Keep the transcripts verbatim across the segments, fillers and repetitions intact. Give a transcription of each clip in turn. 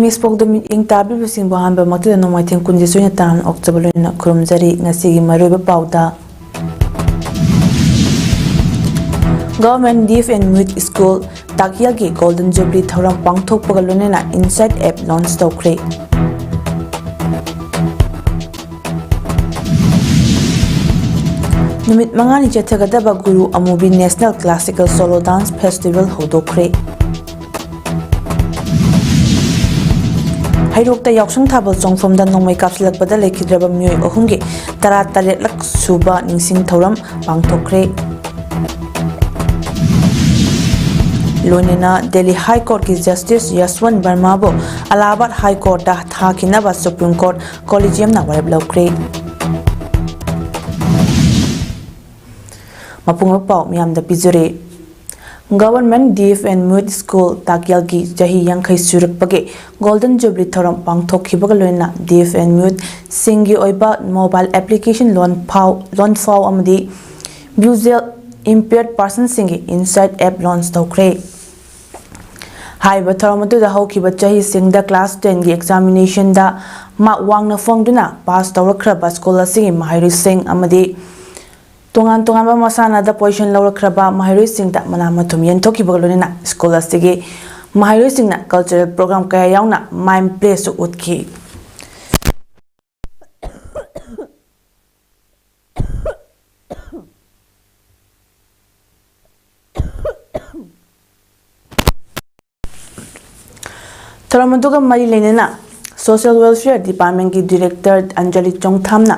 ꯏꯁꯄꯣꯛꯇ ꯃꯤꯠꯌꯦꯡ ꯇꯥꯕꯤꯕꯁꯤꯡꯕꯨ ꯑꯍꯥꯟꯕꯃꯛꯇꯗ ꯅꯣꯡꯃꯥꯏꯊꯦꯝ ꯀꯨꯟꯖꯦ ꯁꯣꯏꯅ ꯇꯥꯅ ꯑꯣꯛꯆꯕ ꯂꯣꯏꯅ ꯈꯨꯔꯨꯝꯖꯔꯤ꯫ ꯉꯁꯤꯒꯤ ꯃꯔꯨꯑꯣꯏꯕ ꯄꯥꯎꯗ, Government Deaf and Mute School ꯇꯥꯛꯌꯦꯜꯒꯤ Golden Jubilee ꯊꯧꯔꯝ ꯄꯥꯡꯊꯣꯛꯄꯒ ꯂꯣꯏꯅꯅ InSight app launch ꯇꯧꯈ꯭ꯔꯦ꯫ ꯅꯨꯃꯤꯠ ꯃꯉꯥꯅꯤ ꯆꯠꯊꯒꯗꯕ ꯒꯨꯔꯨ ꯑꯃꯨꯕꯤ National Classical Solo Dance Festival ꯍꯧꯗꯣꯛꯈ꯭ꯔꯦ꯫ ꯍꯩꯔꯣꯛꯇ ꯌꯥꯎꯁꯪ ꯊꯥꯕꯜ ꯆꯣꯡꯐꯝꯗ ꯅꯣꯡꯃꯩ ꯀꯥꯞꯁꯤꯜꯂꯛꯄꯗ ꯂꯩꯈꯤꯗ꯭ꯔꯕ ꯃꯤꯑꯣꯏ ꯑꯍꯨꯝꯒꯤ ꯇꯔꯥꯇꯔꯦꯠꯂꯛ ꯁꯨꯕ ꯅꯤꯡꯁꯤꯡ ꯊꯧꯔꯝ ꯄꯥꯡꯊꯣꯛꯈ꯭ꯔꯦ꯫ ꯂꯣꯏꯅꯅ Delhi High Courtꯀꯤ Justice ꯌꯁꯋꯟ ꯕꯔꯃꯥꯕꯨ ꯑꯂꯥꯍꯥꯕꯥꯗ High Courtꯇ ꯊꯥꯈꯤꯅꯕ Supreme Court Collegiumꯅ ꯋꯥꯔꯦꯞ ꯂꯧꯈ꯭ꯔꯦ꯫ ꯃꯄꯨꯡ ꯑꯣꯏꯕ ꯄꯥꯎ ꯃꯤꯌꯥꯝꯗ ꯄꯤꯖꯔꯤ꯫ Government Deaf and Mute School ꯇꯥꯛꯌꯦꯜꯒꯤ ꯆꯍꯤ ꯌꯥꯡꯈꯩ ꯁꯨꯔꯛꯄꯒꯤ Golden Jubilee ꯊꯧꯔꯝ ꯄꯥꯡꯊꯣꯛꯈꯤꯕꯒ ꯂꯣꯏꯅꯅ Deaf and Mute ꯁꯤꯡꯒꯤ ꯑꯣꯏꯕ mobile application ꯂꯣꯟꯐꯥꯎ, ꯂꯣꯟꯐꯥꯎ ꯑꯃꯗꯤ visual impaired personꯁꯤꯡꯒꯤ InSight app launch ꯇꯧꯈ꯭ꯔꯦ꯫ ꯍꯥꯏꯔꯤꯕ ꯊꯧꯔꯝ ꯑꯗꯨꯗ ꯍꯧꯈꯤꯕ ꯆꯍꯤꯁꯤꯡꯗ class tenꯒꯤ examinationꯗ mark ꯋꯥꯡꯅ ꯐꯪꯗꯨꯅ pass ꯇꯧꯔꯛꯈ꯭ꯔꯕ school ꯑꯁꯤꯒꯤ ꯃꯍꯩꯔꯣꯏꯁꯤꯡ ꯑꯃꯗꯤ ꯇꯣꯉꯥꯟ ꯇꯣꯉꯥꯟꯕ ꯃꯁꯥꯟꯅꯗ position ꯂꯧꯔꯛꯈ꯭ꯔꯕ ꯃꯍꯩꯔꯣꯏꯁꯤꯡꯗ ꯃꯅꯥ ꯃꯊꯨꯝ ꯌꯦꯟꯊꯣꯛꯈꯤꯕꯒ ꯂꯣꯏꯅꯅ school ꯑꯁꯤꯒꯤ ꯃꯍꯩꯔꯣꯏꯁꯤꯡꯅ cultural program ꯀꯌꯥ ꯌꯥꯎꯅ mime playꯁꯨ ꯎꯠꯈꯤ꯫ ꯊꯧꯔꯝ ꯑꯗꯨꯒ ꯃꯔꯤ ꯂꯩꯅꯅ Social Welfare Departmentꯀꯤ Director ꯑꯟꯖꯂꯤ ꯆꯣꯡꯊꯥꯝꯅ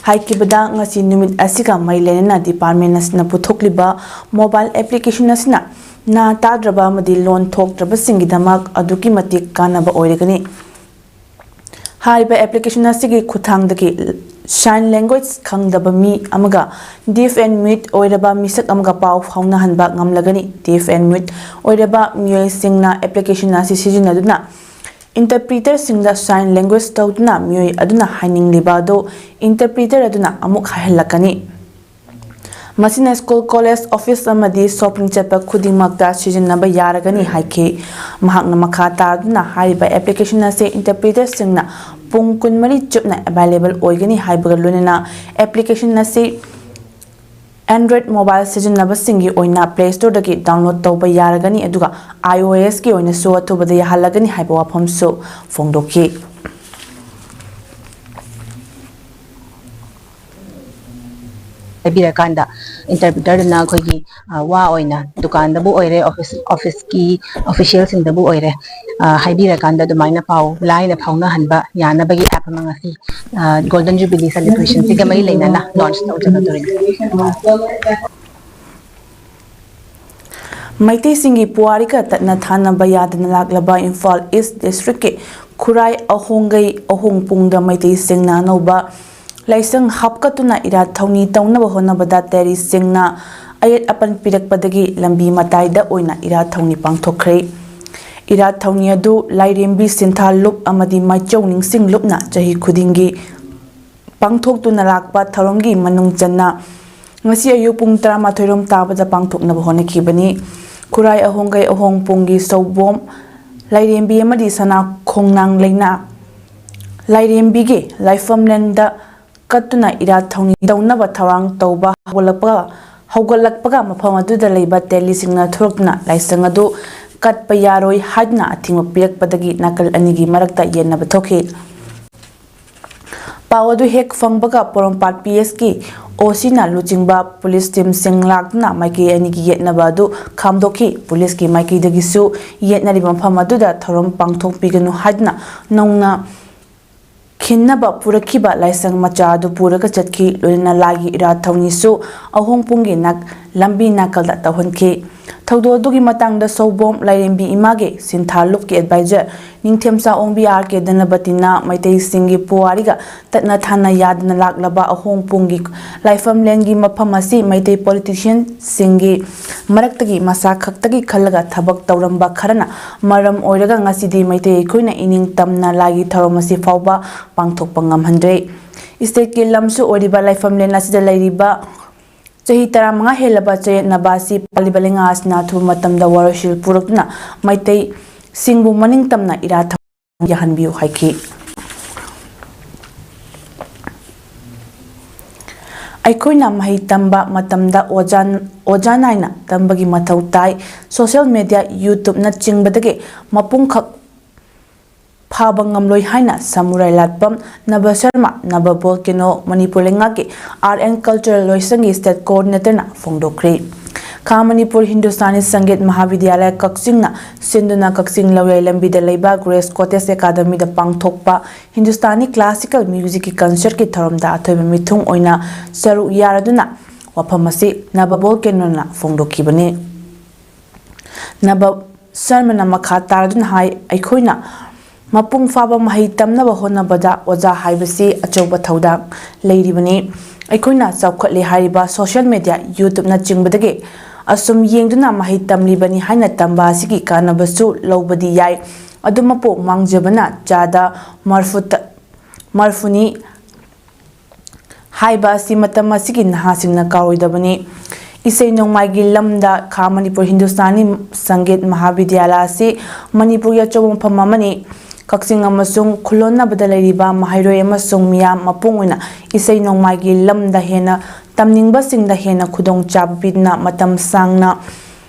ꯍꯥꯏꯈꯤꯕꯗ, ꯉꯁꯤ ꯅꯨꯃꯤꯠ ꯑꯁꯤꯒ ꯃꯔꯤ ꯂꯩꯅꯅ department ꯑꯁꯤꯅ ꯄꯨꯊꯣꯛꯂꯤꯕ mobile application ꯑꯁꯤꯅ ꯅꯥ ꯇꯥꯗ꯭ꯔꯕ ꯑꯃꯗꯤ ꯂꯣꯟ ꯊꯣꯛꯇ꯭ꯔꯕꯁꯤꯡꯒꯤꯗꯃꯛ ꯑꯗꯨꯛꯀꯤ ꯃꯇꯤꯛ ꯀꯥꯟꯅꯕ ꯑꯣꯏꯔꯒꯅꯤ꯫ ꯍꯥꯏꯔꯤꯕ application ꯑꯁꯤꯒꯤ ꯈꯨꯠꯊꯥꯡꯗꯒꯤ sign language ꯈꯪꯗꯕ ꯃꯤ ꯑꯃꯒ deaf and mute ꯑꯣꯏꯔꯕ ꯃꯤꯁꯛ ꯑꯃꯒ ꯄꯥꯎ ꯐꯥꯎꯅꯍꯟꯕ ꯉꯝꯂꯒꯅꯤ꯫ Deaf and mute ꯑꯣꯏꯔꯕ ꯃꯤꯑꯣꯏꯁꯤꯡꯅ application ꯑꯁꯤ ꯁꯤꯖꯤꯟꯅꯗꯨꯅ interpreterꯁꯤꯡꯗ sign language ꯇꯧꯗꯨꯅ ꯃꯤꯑꯣꯏ ꯑꯗꯨꯅ ꯍꯥꯏꯅꯤꯡꯂꯤꯕ ꯑꯗꯨ interpreter ꯑꯗꯨꯅ ꯑꯃꯨꯛ ꯍꯥꯏꯍꯜꯂꯛꯀꯅꯤ꯫ ꯃꯁꯤꯅ ꯁ꯭ꯀꯨꯜ, ꯀꯣꯂꯦꯖ, ꯑꯣꯐꯤꯁ ꯑꯃꯗꯤ ꯁꯣꯄꯤꯡ ꯆꯠꯄ ꯈꯨꯗꯤꯡꯃꯛꯇ ꯁꯤꯖꯤꯟꯅꯕ ꯌꯥꯔꯒꯅꯤ ꯍꯥꯏꯈꯤ꯫ ꯃꯍꯥꯛꯅ ꯃꯈꯥ ꯇꯥꯗꯨꯅ ꯍꯥꯏꯔꯤꯕ ꯑꯦꯄ꯭ꯂꯤꯀꯦꯁꯟ ꯑꯁꯤ ꯏꯟꯇꯔꯄ꯭ꯔꯤꯇꯔꯁꯤꯡꯅ ꯄꯨꯡ ꯀꯨꯟꯃꯔꯤ ꯆꯨꯞꯅ ꯑꯦꯚꯥꯏꯂꯦꯕꯜ ꯑꯣꯏꯒꯅꯤ ꯍꯥꯏꯕꯒ ꯂꯣꯏꯅꯅ ꯑꯦꯄ꯭ꯂꯤꯀꯦꯁꯟ ꯑꯁꯤ Android ꯃꯣꯕꯥꯏꯜ ꯁꯤꯖꯤꯟꯅꯕꯁꯤꯡꯒꯤ ꯑꯣꯏꯅ ꯄ꯭ꯂꯦ ꯁ꯭ꯇꯣꯔꯗꯒꯤ ꯗꯥꯎꯟꯂꯣꯗ ꯇꯧꯕ ꯌꯥꯔꯒꯅꯤ, ꯑꯗꯨꯒ iOS ꯀꯤ ꯑꯣꯏꯅꯁꯨ ꯑꯊꯨꯕꯗ ꯌꯥꯍꯜꯂꯒꯅꯤ ꯍꯥꯏꯕ ꯋꯥꯐꯝꯁꯨ ꯐꯣꯡꯗꯣꯛꯈꯤ꯫ ꯍꯥꯏꯕꯤꯔꯀꯥꯟꯗ ꯏꯟꯇꯔꯄ꯭ꯔꯤꯇꯔꯗꯨꯅ ꯑꯩꯈꯣꯏꯒꯤ, ꯑ, ꯋꯥ ꯑꯣꯏꯅ ꯗꯨꯀꯥꯟꯗꯕꯨ ꯑꯣꯏꯔꯦ, ꯑꯣꯐꯤꯁ, ꯑꯣꯐꯤꯁꯀꯤ ꯑꯣꯐꯤꯁꯤꯌꯦꯜꯁꯤꯡꯗꯕꯨ ꯑꯣꯏꯔꯦ, ꯑ, ꯍꯥꯏꯕꯤꯔꯀꯥꯟꯗ ꯑꯗꯨꯃꯥꯏꯅ ꯄꯥꯎ ꯂꯥꯏꯅ ꯐꯥꯎꯅꯍꯟꯕ ꯌꯥꯅꯕꯒꯤ ꯑꯦꯞ ꯑꯃ ꯉꯁꯤ, ꯑ, ꯒꯣꯜꯗꯟ ꯖꯨꯕꯤꯂꯤ ꯁꯦꯂꯦꯕ꯭ꯔꯦꯁꯟꯁꯤꯒ ꯃꯔꯤ ꯂꯩꯅꯅ ꯂꯣꯟꯆ ꯇꯧꯖꯒꯗꯧꯔꯤꯅꯤ꯫ ꯃꯩꯇꯩꯁꯤꯡꯒꯤ ꯄꯨꯋꯥꯔꯤꯒ ꯇꯠꯅ ꯊꯥꯅꯕ ꯌꯥꯗꯅ ꯂꯥꯛꯂꯕ ꯏꯝꯐꯥꯜ ꯏꯁ ꯗꯤꯁꯇ꯭ꯔꯤꯛꯀꯤ ꯈꯨꯔꯥꯏ ꯑꯍꯣꯡꯒꯩ ꯑꯍꯣꯡꯄꯨꯡꯗ ꯃꯩꯇꯩꯁꯤꯡꯅ ꯑꯅꯧꯕ ꯂꯥꯏꯁꯪ ꯍꯥꯞꯀꯠꯇꯨꯅ ꯏꯔꯥꯠ ꯊꯧꯅꯤ ꯇꯧꯅꯕ ꯍꯣꯠꯅꯕꯗ ꯇꯦꯔꯤꯁꯤꯡꯅ ꯑꯌꯦꯠ ꯑꯄꯟ ꯄꯤꯔꯛꯄꯗꯒꯤ ꯂꯝꯕꯤ ꯃꯇꯥꯏꯗ ꯑꯣꯏꯅ ꯏꯔꯥꯠ ꯊꯧꯅꯤ ꯄꯥꯡꯊꯣꯛꯈ꯭ꯔꯦ꯫ ꯏꯔꯥꯠ ꯊꯧꯅꯤ ꯑꯗꯨ ꯂꯥꯏꯔꯦꯝꯕꯤ ꯁꯤꯟꯊꯥ ꯂꯨꯞ ꯑꯃꯗꯤ ꯃꯥꯏꯆꯧ ꯅꯤꯡꯁꯤꯡ ꯂꯨꯞꯅ ꯆꯍꯤ ꯈꯨꯗꯤꯡꯒꯤ ꯄꯥꯡꯊꯣꯛꯇꯨꯅ ꯂꯥꯛꯄ ꯊꯧꯔꯝꯒꯤ ꯃꯅꯨꯡ ꯆꯟꯅ ꯉꯁꯤ ꯑꯌꯨꯛ ꯄꯨꯡ ꯇꯔꯥꯃꯥꯊꯣꯏ ꯔꯣꯝ ꯇꯥꯕꯗ ꯄꯥꯡꯊꯣꯛꯅꯕ ꯍꯣꯠꯅꯈꯤꯕꯅꯤ꯫ ꯈꯨꯔꯥꯏ ꯑꯍꯣꯡꯒꯩ ꯑꯍꯣꯡꯄꯨꯡꯒꯤ ꯁꯧꯕꯣꯝ ꯂꯥꯏꯔꯦꯝꯕꯤ ꯑꯃꯗꯤ ꯁꯅꯥ ꯈꯣꯡꯅꯥꯡ ꯂꯩꯅꯥ ꯂꯥꯏꯔꯦꯝꯕꯤꯒꯤ ꯂꯥꯏꯐꯝꯂꯦꯟꯗ ꯀꯠꯇꯨꯅ ꯏꯔꯥꯠ ꯊꯧꯅꯤ ꯇꯧꯅꯕ ꯊꯧꯔꯥꯡ ꯇꯧꯕ ꯍꯧꯒꯠꯂꯛꯄꯒ ꯍꯧꯒꯠꯂꯛꯄꯒ ꯃꯐꯝ ꯑꯗꯨꯗ ꯂꯩꯕ ꯇꯦꯂꯤꯁꯤꯡꯅ ꯊꯣꯔꯛꯇꯨꯅ ꯂꯥꯏꯁꯪ ꯑꯗꯨ ꯀꯠꯄ ꯌꯥꯔꯣꯏ ꯍꯥꯏꯗꯨꯅ ꯑꯊꯤꯡꯕ ꯄꯤꯔꯛꯄꯗꯒꯤ ꯅꯥꯀꯜ ꯑꯅꯤꯒꯤ ꯃꯔꯛꯇ ꯌꯦꯠꯅꯕ ꯊꯣꯛꯈꯤ꯫ ꯄꯥꯎ ꯑꯗꯨ ꯍꯦꯛ ꯐꯪꯕꯒ ꯄꯣꯔꯣꯝꯄꯥꯠ ꯄꯤ ꯑꯦꯁꯀꯤ ꯑꯣ ꯁꯤꯅ ꯂꯨꯆꯤꯡꯕ ꯄꯨꯂꯤꯁ ꯇꯤꯝꯁꯤꯡ ꯂꯥꯛꯇꯨꯅ ꯃꯥꯏꯀꯩ ꯑꯅꯤꯒꯤ ꯌꯦꯠꯅꯕ ꯑꯗꯨ ꯈꯥꯝꯗꯣꯛꯈꯤ꯫ ꯄꯨꯂꯤꯁꯀꯤ ꯃꯥꯏꯀꯩꯗꯒꯤꯁꯨ ꯌꯦꯠꯅꯔꯤꯕ ꯃꯐꯝ ꯑꯗꯨꯗ ꯊꯧꯔꯝ ꯄꯥꯡꯊꯣꯛꯄꯤꯒꯅꯨ ꯍꯥꯏꯗꯨꯅ ꯅꯧꯅ ꯈꯤꯟꯅꯕ ꯄꯨꯔꯛꯈꯤꯕ ꯂꯥꯏꯁꯪ ꯃꯆꯥ ꯑꯗꯨ ꯄꯨꯔꯒ ꯆꯠꯈꯤ꯫ ꯂꯣꯏꯅꯅ ꯂꯥꯏꯒꯤ ꯏꯔꯥꯠ ꯊꯧꯅꯤꯁꯨ ꯑꯍꯣꯡꯄꯨꯡꯒꯤ ꯅꯥꯛ-, ꯂꯝꯕꯤ ꯅꯥꯀꯜꯗ ꯇꯧꯍꯟꯈꯤ꯫ ꯊꯧꯗꯣꯛ ꯑꯗꯨꯒꯤ ꯃꯇꯥꯡꯗ ꯁꯧꯕꯣꯝ ꯂꯥꯏꯔꯦꯝꯕꯤ ꯏꯃꯥꯒꯤ ꯁꯤꯟꯊꯥ ꯂꯨꯞꯀꯤ ꯑꯦꯗꯚꯥꯏꯖꯔ ꯅꯤꯡꯊꯦꯝꯆꯥ ꯑꯣꯡꯕꯤ ꯑꯥꯔ ꯀꯦ ꯙꯅꯄꯇꯤꯅ ꯃꯩꯇꯩꯁꯤꯡꯒꯤ ꯄꯨꯋꯥꯔꯤꯒ ꯇꯠꯅ ꯊꯥꯅ ꯌꯥꯗꯅ ꯂꯥꯛꯂꯕ ꯑꯍꯣꯡꯄꯨꯡꯒꯤ ꯂꯥꯏꯐꯝꯂꯦꯟꯒꯤ ꯃꯐꯝ ꯑꯁꯤ ꯃꯩꯇꯩ ꯄꯣꯂꯤꯇꯤꯁꯤꯌꯟꯁꯤꯡꯒꯤ ꯃꯔꯛꯇꯒꯤ ꯃꯁꯥ ꯈꯛꯇꯒꯤ ꯈꯜꯂꯒ ꯊꯕꯛ ꯇꯧꯔꯝꯕ ꯈꯔꯅ ꯃꯔꯝ ꯑꯣꯏꯔꯒ ꯉꯁꯤꯗꯤ ꯃꯩꯇꯩ ꯑꯩꯈꯣꯏꯅ ꯏꯅꯤꯡ ꯇꯝꯅ ꯂꯥꯏꯒꯤ ꯊꯧꯔꯝ ꯑꯁꯤ ꯐꯥꯎꯕ ꯄꯥꯡꯊꯣꯛꯄ ꯉꯝꯍꯟꯗ꯭ꯔꯦ꯫ ꯏꯁꯇꯦꯠꯀꯤ ꯂꯝꯁꯨ ꯑꯣꯏꯔꯤꯕ ꯂꯥꯏꯐꯝꯂꯦꯟ ꯑꯁꯤꯗ ꯂꯩꯔꯤꯕ ꯆꯍꯤ ꯇꯔꯥꯃꯉꯥ ꯍꯦꯜꯂꯕ ꯆꯌꯦꯠꯅꯕ ꯑꯁꯤ ꯄꯥꯜꯂꯤꯕ ꯂꯩꯉꯥꯛ ꯑꯁꯤꯅ ꯑꯊꯨꯕ ꯃꯇꯝꯗ ꯋꯥꯔꯣꯏꯁꯤꯜ ꯄꯨꯔꯛꯇꯨꯅ ꯃꯩꯇꯩꯁꯤꯡꯕꯨ ꯃꯅꯤꯡ ꯇꯝꯅ ꯏꯔꯥ ꯊꯧꯅꯥ ꯌꯥꯍꯟꯕꯤꯌꯨ ꯍꯥꯏꯈꯤ꯫ ꯑꯩꯈꯣꯏꯅ ꯃꯍꯩ ꯇꯝꯕ ꯃꯇꯝꯗ ꯑꯣꯖꯥ, ꯑꯣꯖꯥ ꯅꯥꯏꯅ ꯇꯝꯕꯒꯤ ꯃꯊꯧ ꯇꯥꯏ꯫ Social media, YouTube ꯅꯆꯤꯡꯕꯗꯒꯤ ꯃꯄꯨꯡꯈꯛ ꯐꯥꯕ ꯉꯝꯂꯣꯏ ꯍꯥꯏꯅ ꯁꯃꯨꯔꯥꯏ ꯂꯥꯠꯄꯝ ꯅꯕ ꯁꯔꯃ, ꯅꯕ ꯚꯣꯜꯀꯦꯅꯣ, ꯃꯅꯤꯄꯨꯔ ꯂꯩꯉꯥꯛꯀꯤ Art and Culture ꯂꯣꯏꯁꯪꯒꯤ State Coordinator ꯅ ꯐꯣꯡꯗꯣꯛꯈ꯭ꯔꯦ꯫ ꯈꯥ ꯃꯅꯤꯄꯨꯔ ꯍꯤꯟꯗꯨꯁꯇꯥꯅꯤ ꯁꯪꯒꯤꯠ ꯃꯍꯥꯕꯤꯗ꯭ꯌꯥꯂꯌ ꯀꯛꯆꯤꯡꯅ ꯁꯤꯟꯗꯨꯅ ꯀꯛꯆꯤꯡ ꯂꯧꯌꯥꯏ ꯂꯝꯕꯤꯗ ꯂꯩꯕ Grace Cottage Academy ꯗ ꯄꯥꯡꯊꯣꯛꯄ ꯍꯤꯟꯗꯨꯁꯇꯥꯅꯤ classical music ꯀꯤ concert ꯀꯤ ꯊꯧꯔꯝꯗ ꯑꯊꯣꯏꯕ ꯃꯤꯊꯨꯡ ꯑꯣꯏꯅ ꯁꯔꯨꯛ ꯌꯥꯔꯗꯨꯅ ꯋꯥꯐꯝ ꯑꯁꯤ ꯅꯕ ꯚꯣꯜꯀꯦꯅꯣꯅ ꯐꯣꯡꯗꯣꯛꯈꯤꯕꯅꯤ꯫ ꯅꯕ ꯁꯔꯃꯅ ꯃꯈꯥ ꯇꯥꯔꯗꯨꯅ ꯍꯥꯏ, ꯑꯩꯈꯣꯏꯅ ꯃꯄꯨꯡ ꯐꯥꯕ ꯃꯍꯩ ꯇꯝꯅꯕ ꯍꯣꯠꯅꯕꯗ ꯑꯣꯖꯥ ꯍꯥꯏꯕꯁꯤ ꯑꯆꯧꯕ ꯊꯧꯗꯥꯡ ꯂꯩꯔꯤꯕꯅꯤ꯫ ꯑꯩꯈꯣꯏꯅ ꯆꯥꯎꯈꯠꯂꯦ ꯍꯥꯏꯔꯤꯕ social media, YouTube ꯅꯆꯤꯡꯕꯗꯒꯤ ꯑꯁꯨꯝ ꯌꯦꯡꯗꯨꯅ ꯃꯍꯩ ꯇꯝꯂꯤꯕꯅꯤ ꯍꯥꯏꯅ ꯇꯝꯕ ꯑꯁꯤꯒꯤ ꯀꯥꯟꯅꯕꯁꯨ ꯂꯧꯕꯗꯤ ꯌꯥꯏ꯫ ꯑꯗꯨꯃꯛꯄꯨ ꯃꯥꯡꯖꯕꯅ ꯆꯥꯗ ꯃꯔꯐꯨ ꯇ-, ꯃꯔꯐꯨꯅꯤ ꯍꯥꯏꯕ ꯑꯁꯤ ꯃꯇꯝ ꯑꯁꯤꯒꯤ ꯅꯍꯥꯁꯤꯡꯅ ꯀꯥꯎꯔꯣꯏꯗꯕꯅꯤ꯫ ꯏꯁꯩ ꯅꯣꯡꯃꯥꯏꯒꯤ ꯂꯝꯗ ꯈꯥ ꯃꯅꯤꯄꯨꯔ ꯍꯤꯟꯗꯨꯁꯇꯥꯅꯤ ꯁꯪꯒꯤꯠ ꯃꯍꯥꯕꯤꯗ꯭ꯌꯥꯂꯥ ꯑꯁꯤ ꯃꯅꯤꯄꯨꯔꯒꯤ ꯑꯆꯧꯕ ꯃꯐꯝ ꯑꯃꯅꯤ꯫ ꯀꯛꯆꯤꯡ ꯑꯃꯁꯨꯡ ꯈꯨꯜꯂꯣꯟꯅꯕꯗ ꯂꯩꯔꯤꯕ ꯃꯍꯩꯔꯣꯏ ꯑꯃꯁꯨꯡ ꯃꯤꯌꯥꯝ ꯃꯄꯨꯡ ꯑꯣꯏꯅ ꯏꯁꯩ ꯅꯣꯡꯃꯥꯏꯒꯤ ꯂꯝꯗ ꯍꯦꯟꯅ ꯇꯝꯅꯤꯡꯕꯁꯤꯡꯗ ꯍꯦꯟꯅ ꯈꯨꯗꯣꯡꯆꯥꯕ ꯄꯤꯗꯨꯅ ꯃꯇꯝ ꯁꯥꯡꯅ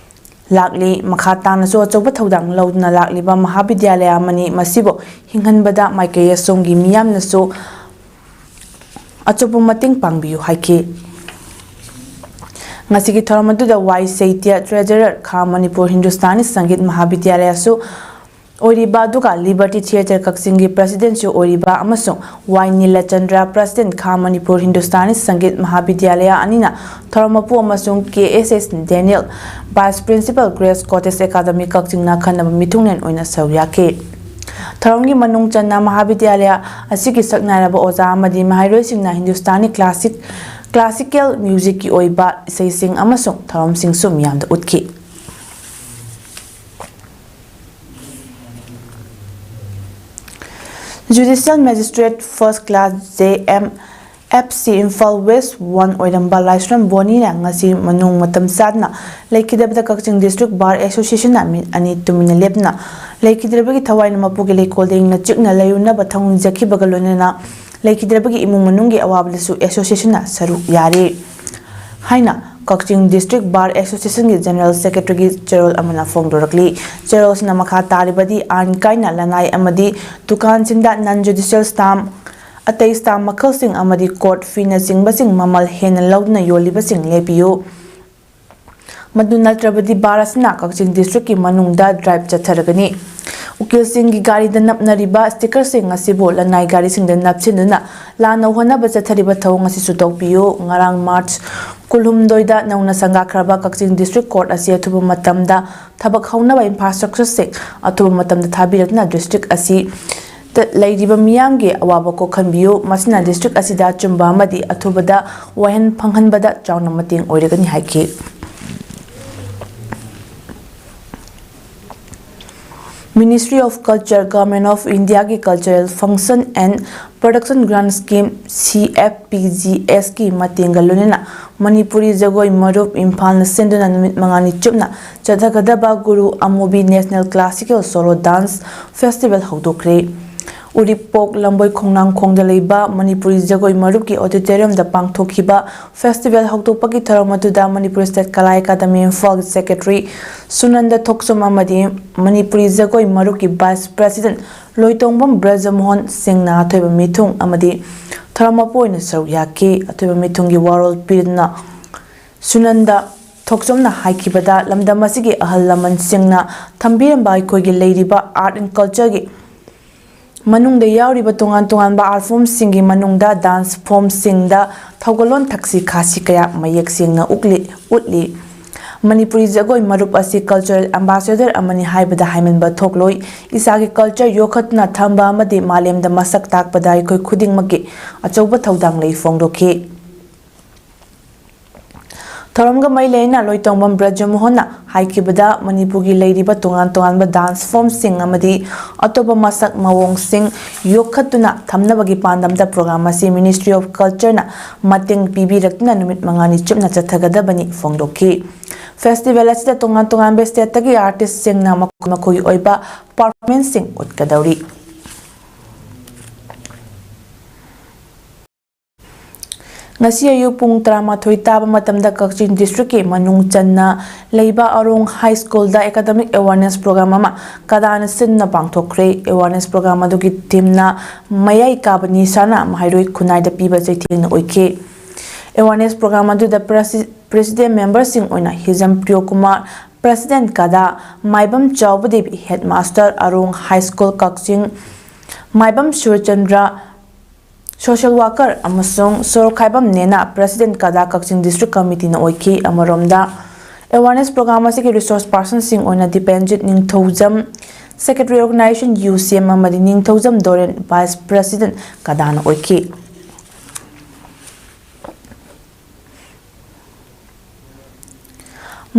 ꯂꯥꯛꯂꯤ꯫ ꯃꯈꯥ ꯇꯥꯅꯁꯨ ꯑꯆꯧꯕ ꯊꯧꯗꯥꯡ ꯂꯧꯗꯨꯅ ꯂꯥꯛꯂꯤꯕ ꯃꯍꯥꯕꯤꯗ꯭ꯌꯥꯂꯌ ꯑꯃꯅꯤ꯫ ꯃꯁꯤꯕꯨ ꯍꯤꯡꯍꯟꯕꯗ ꯃꯥꯏꯀꯩ ꯑꯁꯣꯝꯒꯤ ꯃꯤꯌꯥꯝꯅꯁꯨ ꯑꯆꯧꯕ ꯃꯇꯦꯡ ꯄꯥꯡꯕꯤꯌꯨ ꯍꯥꯏꯈꯤ꯫ ꯉꯁꯤꯒꯤ ꯊꯧꯔꯝ ꯑꯗꯨꯗ ꯋꯥꯏ ꯁꯩꯇ꯭ꯌ, Treasurer, ꯈꯥ ꯃꯅꯤꯄꯨꯔ ꯍꯤꯟꯗꯨꯁꯇꯥꯅꯤ ꯁꯪꯒꯤꯠ ꯃꯍꯥꯕꯤꯗ꯭ꯌꯥꯂꯌꯁꯨ ꯑꯣꯏꯔꯤꯕ, ꯑꯗꯨꯒ Liberty Theatre ꯀꯛꯆꯤꯡꯒꯤ President ꯁꯨ ꯑꯣꯏꯔꯤꯕ ꯑꯃꯁꯨꯡ ꯋꯥꯏ ꯅꯤꯂꯆꯟꯗ꯭ꯔ, President, ꯈꯥ ꯃꯅꯤꯄꯨꯔ ꯍꯤꯟꯗꯨꯁꯇꯥꯅꯤ ꯁꯪꯒꯤꯠ ꯃꯍꯥꯕꯤꯗ꯭ꯌꯥꯂꯌ ꯑꯅꯤꯅ ꯊꯧꯔꯝ ꯃꯄꯨ ꯑꯃꯁꯨꯡ ꯀꯦ ꯑꯦꯁ ꯑꯦꯁ ꯗꯦꯅꯤꯌꯦꯜ, Vice Principal, Grace Cottage Academy ꯀꯛꯆꯤꯡꯅ ꯈꯟꯅꯕ ꯃꯤꯊꯨꯡꯂꯦꯟ ꯑꯣꯏꯅ ꯁꯔꯨꯛ ꯌꯥꯈꯤ꯫ ꯊꯧꯔꯝꯒꯤ ꯃꯅꯨꯡ ꯆꯟꯅ ꯃꯍꯥꯕꯤꯗ꯭ꯌꯥꯂꯌ ꯑꯁꯤꯒꯤ ꯁꯛꯅꯥꯏꯔꯕ ꯑꯣꯖꯥ ꯑꯃꯗꯤ ꯃꯍꯩꯔꯣꯏꯁꯤꯡꯅ ꯍꯤꯟꯗꯨꯁꯇꯥꯅꯤ classic, classical music ꯀꯤ ꯑꯣꯏꯕ ꯏꯁꯩꯁꯤꯡ ꯑꯃꯁꯨꯡ ꯊꯧꯔꯝꯁꯤꯡꯁꯨ ꯃꯤꯌꯥꯝꯗ ꯎꯠꯈꯤ꯫ Judicial Magistrate First Class J M F C Imphal west one ꯑꯣꯏꯔꯝꯕ ꯂꯥꯏꯁ꯭ꯔꯝ ꯕꯣꯅꯤꯅ ꯉꯁꯤ ꯃꯅꯨꯡ ꯃꯇꯝ ꯆꯥꯗꯅ ꯂꯩꯈꯤꯗꯕꯗ ꯀꯛꯆꯤꯡ ꯗꯤꯁꯇ꯭ꯔꯤꯛ ꯕꯥꯔ ꯑꯦꯁꯣꯁꯤꯌꯦꯁꯟꯅ ꯃꯤꯠ ꯑꯅꯤ ꯇꯨꯃꯤꯟꯅ ꯂꯦꯞꯇꯨꯅ ꯂꯩꯈꯤꯗ꯭ꯔꯕꯒꯤ ꯊꯋꯥꯏꯅ ꯃꯄꯨꯒꯤ ꯂꯩꯀꯣꯜꯗ ꯏꯪꯅ ꯆꯤꯛꯅ ꯂꯩꯔꯨꯅꯕ ꯊꯧꯅꯤꯖꯈꯤꯕꯒ ꯂꯣꯏꯅꯅ ꯂꯩꯈꯤꯗ꯭ꯔꯕꯒꯤ ꯏꯃꯨꯡ ꯃꯅꯨꯡꯒꯤ ꯑꯋꯥꯕꯗꯁꯨ ꯑꯦꯁꯣꯁꯤꯌꯦꯁꯟꯅ ꯁꯔꯨꯛ ꯌꯥꯔꯤ ꯍꯥꯏꯅ ꯀꯛꯆꯤꯡ ꯗꯤꯁꯇ꯭ꯔꯤꯛ ꯕꯥꯔ ꯑꯦꯁꯣꯁꯤꯌꯦꯁꯟꯒꯤ ꯖꯦꯅꯔꯦꯜ ꯁꯦꯀ꯭ꯔꯦꯇꯔꯤꯒꯤ ꯆꯦꯔꯣꯜ ꯑꯃꯅ ꯐꯣꯡꯗꯣꯔꯛꯂꯤ꯫ ꯆꯦꯔꯣꯜꯁꯤꯅ ꯃꯈꯥ ꯇꯥꯔꯤꯕꯗꯤ ꯑꯥꯏꯟ ꯀꯥꯏꯅ ꯂꯅꯥꯏ ꯑꯃꯗꯤ ꯗꯨꯀꯥꯟꯁꯤꯡꯗ ꯅꯟ ꯖꯨꯗꯤꯁꯤꯌꯦꯜ ꯁ꯭ꯇꯥꯝ, ꯑꯇꯩ ꯁ꯭ꯇꯥꯝ ꯃꯈꯜꯁꯤꯡ ꯑꯃꯗꯤ ꯀꯣꯔꯠ ꯐꯤꯅꯆꯤꯡꯕꯁꯤꯡ ꯃꯃꯜ ꯍꯦꯟꯅ ꯂꯧꯗꯨꯅ ꯌꯣꯜꯂꯤꯕꯁꯤꯡ ꯂꯦꯞꯄꯤꯌꯨ꯫ ꯃꯗꯨ ꯅꯠꯇ꯭ꯔꯕꯗꯤ ꯕꯥꯔ ꯑꯁꯤꯅ ꯀꯛꯆꯤꯡ ꯗꯤꯁꯇ꯭ꯔꯤꯛꯀꯤ ꯃꯅꯨꯡꯗ ꯗ꯭ꯔꯥꯏꯚ ꯆꯠꯊꯔꯒꯅꯤ꯫ ꯎꯀꯤꯜꯁꯤꯡꯒꯤ ꯒꯥꯔꯤꯗ ꯅꯞꯅꯔꯤꯕ ꯁ꯭ꯇꯤꯀꯔꯁꯤꯡ ꯑꯁꯤꯕꯨ ꯂꯅꯥꯏ ꯒꯥꯔꯤꯁꯤꯡꯗ ꯅꯞꯁꯤꯟꯗꯨꯅ ꯂꯥꯟꯅ ꯍꯣꯠꯅꯕ ꯆꯠꯊꯔꯤꯕ ꯊꯧꯑꯣꯡ ꯑꯁꯤꯁꯨ ꯇꯣꯛꯄꯤꯌꯨ꯫ ꯉꯔꯥꯡ ꯃꯥꯔꯆ ꯀꯨꯟꯍꯨꯝꯗꯣꯏꯗ ꯅꯧꯅ ꯁꯪꯒꯥꯈ꯭ꯔꯕ ꯀꯛꯆꯤꯡ ꯗꯤꯁꯇ꯭ꯔꯤꯛ ꯀꯣꯔꯠ ꯑꯁꯤ ꯑꯊꯨꯕ ꯃꯇꯝꯗ ꯊꯕꯛ ꯍꯧꯅꯕ ꯏꯟꯐ꯭ꯔꯥꯁ꯭ꯇ꯭ꯔꯛꯆꯔꯁꯤꯡ ꯑꯊꯨꯕ ꯃꯇꯝꯗ ꯊꯥꯕꯤꯔꯛꯇꯨꯅ ꯗꯤꯁꯇ꯭ꯔꯤꯛ ꯑꯁꯤ ꯇ ꯂꯩꯔꯤꯕ ꯃꯤꯌꯥꯝꯒꯤ ꯑꯋꯥꯕ ꯀꯣꯛꯍꯟꯕꯤꯌꯨ꯫ ꯃꯁꯤꯅ ꯗꯤꯁꯇ꯭ꯔꯤꯛ ꯑꯁꯤꯗ ꯑꯆꯨꯝꯕ ꯑꯃꯗꯤ ꯑꯊꯨꯕꯗ ꯋꯥꯍꯦꯟ ꯐꯪꯍꯟꯕꯗ ꯆꯥꯎꯅ ꯃꯇꯦꯡ ꯑꯣꯏꯔꯒꯅꯤ ꯍꯥꯏꯈꯤ꯫ Ministry of Culture, Government of Indiaꯒꯤ Cultural Function and Production Grant Scheme, C F P G S ꯀꯤ ꯃꯇꯦꯡꯒ ꯂꯣꯏꯅꯅ ꯃꯅꯤꯄꯨꯔꯤ ꯖꯒꯣꯏ ꯃꯔꯨꯞ ꯏꯝꯐꯥꯜꯅ ꯁꯤꯟꯗꯨꯅ ꯅꯨꯃꯤꯠ ꯃꯉꯥꯅꯤ ꯆꯨꯞꯅ ꯆꯠꯊꯒꯗꯕ ꯒꯨꯔꯨ ꯑꯃꯨꯕꯤ National Classical Solo Dance Festival ꯍꯧꯗꯣꯛꯈ꯭ꯔꯦ꯫ ꯎꯔꯤꯄꯣꯛ ꯂꯝꯕꯣꯏ ꯈꯣꯡꯅꯥꯡꯈꯣꯡꯗ ꯂꯩꯕ ꯃꯅꯤꯄꯨꯔꯤ ꯖꯒꯣꯏ ꯃꯔꯨꯞꯀꯤ auditoriumꯗ ꯄꯥꯡꯊꯣꯛꯈꯤꯕ festival ꯍꯧꯗꯣꯛꯄꯒꯤ ꯊꯧꯔꯝ ꯑꯗꯨꯗ ꯃꯅꯤꯄꯨꯔ State ꯀꯂꯥ ꯑꯦꯀꯥꯗꯃꯤ ꯏꯝꯐꯥꯜꯒꯤ secretary ꯁꯨꯅꯟꯗ ꯊꯣꯛꯆꯣꯝ ꯑꯃꯗꯤ ꯃꯅꯤꯄꯨꯔꯤ ꯖꯒꯣꯏ ꯃꯔꯨꯞꯀꯤ vice president ꯂꯣꯏꯇꯣꯡꯕꯝ ꯕ꯭ꯔꯖꯃꯣꯍꯟ ꯁꯤꯡꯅ ꯑꯊꯣꯏꯕ ꯃꯤꯊꯨꯡ ꯑꯃꯗꯤ ꯊꯧꯔꯝ ꯃꯄꯨ ꯑꯣꯏꯅ ꯁꯔꯨꯛ ꯌꯥꯈꯤ꯫ ꯑꯊꯣꯏꯕ ꯃꯤꯊꯨꯡꯒꯤ ꯋꯥꯔꯣꯜ ꯄꯤꯗꯨꯅ ꯁꯨꯅꯟꯗ ꯊꯣꯛꯆꯣꯝꯅ ꯍꯥꯏꯈꯤꯕꯗ, ꯂꯝꯗꯝ ꯑꯁꯤꯒꯤ ꯑꯍꯜ ꯂꯃꯟꯁꯤꯡꯅ ꯊꯝꯕꯤꯔꯝꯕ ꯑꯩꯈꯣꯏꯒꯤ ꯂꯩꯔꯤꯕ art and cultureꯒꯤ ꯃꯅꯨꯡꯗ ꯌꯥꯎꯔꯤꯕ ꯇꯣꯉꯥꯟ ꯇꯣꯉꯥꯟꯕ art formꯁꯤꯡꯒꯤ ꯃꯅꯨꯡꯗ dance formꯁꯤꯡꯗ ꯊꯧꯒꯜꯂꯣꯟ ꯊꯛꯁꯤ ꯈꯥꯁꯤ ꯀꯌꯥ ꯃꯌꯦꯛ ꯁꯦꯡꯅ ꯎꯠꯂꯤ, ꯎꯠꯂꯤ꯫ ꯃꯅꯤꯄꯨꯔꯤ ꯖꯒꯣꯏ ꯃꯔꯨꯞ ꯑꯁꯤ cultural ambassador ꯑꯃꯅꯤ ꯍꯥꯏꯕꯗ ꯍꯥꯏꯃꯟꯕ ꯊꯣꯛꯂꯣꯏ꯫ ꯏꯁꯥꯒꯤ culture ꯌꯣꯛꯈꯠꯇꯨꯅ ꯊꯝꯕ ꯑꯃꯗꯤ ꯃꯥꯂꯦꯝꯗ ꯃꯁꯛ ꯇꯥꯛꯄꯗ ꯑꯩꯈꯣꯏ ꯈꯨꯗꯤꯡꯃꯛꯀꯤ ꯑꯆꯧꯕ ꯊꯧꯗꯥꯡ ꯂꯩ ꯐꯣꯡꯗꯣꯛꯈꯤ꯫ ꯊꯧꯔꯝꯒ ꯃꯔꯤ ꯂꯩꯅꯅ ꯂꯣꯏꯇꯣꯡꯕꯝ ꯕ꯭ꯔꯖꯃꯣꯍꯟꯅ ꯍꯥꯏꯈꯤꯕꯗ, ꯃꯅꯤꯄꯨꯔꯒꯤ ꯂꯩꯔꯤꯕ ꯇꯣꯉꯥꯟ ꯇꯣꯉꯥꯟꯕ dance form ꯁꯤꯡ ꯑꯃꯗꯤ ꯑꯇꯣꯞꯄ ꯃꯁꯛ ꯃꯑꯣꯡꯁꯤꯡ ꯌꯣꯛꯈꯠꯇꯨꯅ ꯊꯝꯅꯕꯒꯤ ꯄꯥꯟꯗꯝꯗ program ꯑꯁꯤ Ministry of Culture ꯅ ꯃꯇꯦꯡ ꯄꯤꯕꯤꯔꯛꯇꯨꯅ ꯅꯨꯃꯤꯠ ꯃꯉꯥꯅꯤ ꯆꯨꯞꯅ ꯆꯠꯊꯒꯗꯕꯅꯤ ꯐꯣꯡꯗꯣꯛꯈꯤ꯫ Festival ꯑꯁꯤꯗ ꯇꯣꯉꯥꯟ ꯇꯣꯉꯥꯟꯕ state ꯇꯒꯤ artist ꯁꯤꯡꯅ ꯃꯈꯣꯏ ꯃꯈꯣꯏꯒꯤ ꯑꯣꯏꯕ performance ꯁꯤꯡ ꯎꯠꯀꯗꯧꯔꯤ꯫ ꯉꯁꯤ ꯑꯌꯨꯛ ꯄꯨꯡ ꯇꯔꯥꯃꯥꯊꯣꯏ ꯇꯥꯕ ꯃꯇꯝꯗ ꯀꯛꯆꯤꯡ district ꯀꯤ ꯃꯅꯨꯡ ꯆꯟꯅ ꯂꯩꯕ ꯑꯔꯣꯡ High School ꯗ academic awareness program ꯑꯃ ꯀꯗꯥꯅ ꯁꯤꯟꯅ ꯄꯥꯡꯊꯣꯛꯈ꯭ꯔꯦ꯫ Awareness program ꯑꯗꯨꯒꯤ theme ꯅ ꯃꯌꯥꯏ ꯀꯥꯕ ꯅꯤꯁꯥꯅ ꯃꯍꯩꯔꯣꯏ ꯈꯨꯟꯅꯥꯏꯗ ꯄꯤꯕ ꯆꯩꯊꯦꯡꯅ ꯑꯣꯏꯈꯤ꯫ Awareness program ꯑꯗꯨꯗ presi-, president member ꯁꯤꯡ ꯑꯣꯏꯅ ꯍꯤꯖꯝ ꯄ꯭ꯔꯤꯌꯣ ꯀꯨꯃꯥꯔ, president ꯀꯗꯥ, ꯃꯥꯏꯕꯝ ꯆꯥꯎꯕ ꯗꯦꯕꯤ, headmaster ꯑꯔꯣꯡ High School ꯀꯛꯆꯤꯡ, ꯃꯥꯏꯕꯝ ꯁꯨꯔꯆꯟꯗ꯭ꯔ, social worker, ꯑꯃꯁꯨꯡ ꯁꯣꯔꯣꯛꯈꯥꯏꯕꯝ ꯅꯦꯅꯥ, president ꯀꯗꯥ ꯀꯛꯆꯤꯡ district committee ꯅ ꯑꯣꯏꯈꯤ꯫ ꯑꯃꯔꯣꯝꯗ, awareness program ꯑꯁꯤꯒꯤ resource person ꯁꯤꯡ ꯑꯣꯏꯅ ꯗꯤꯄꯦꯟꯖꯤꯠ ꯅꯤꯡꯊꯧꯖꯝ, secretary organization ꯌꯨ ꯁꯤ ꯑꯦꯝ, ꯑꯃꯗꯤ ꯅꯤꯡꯊꯧꯖꯝ ꯗꯣꯔꯦꯟ, vice president ꯀꯗꯥꯅ ꯑꯣꯏꯈꯤ꯫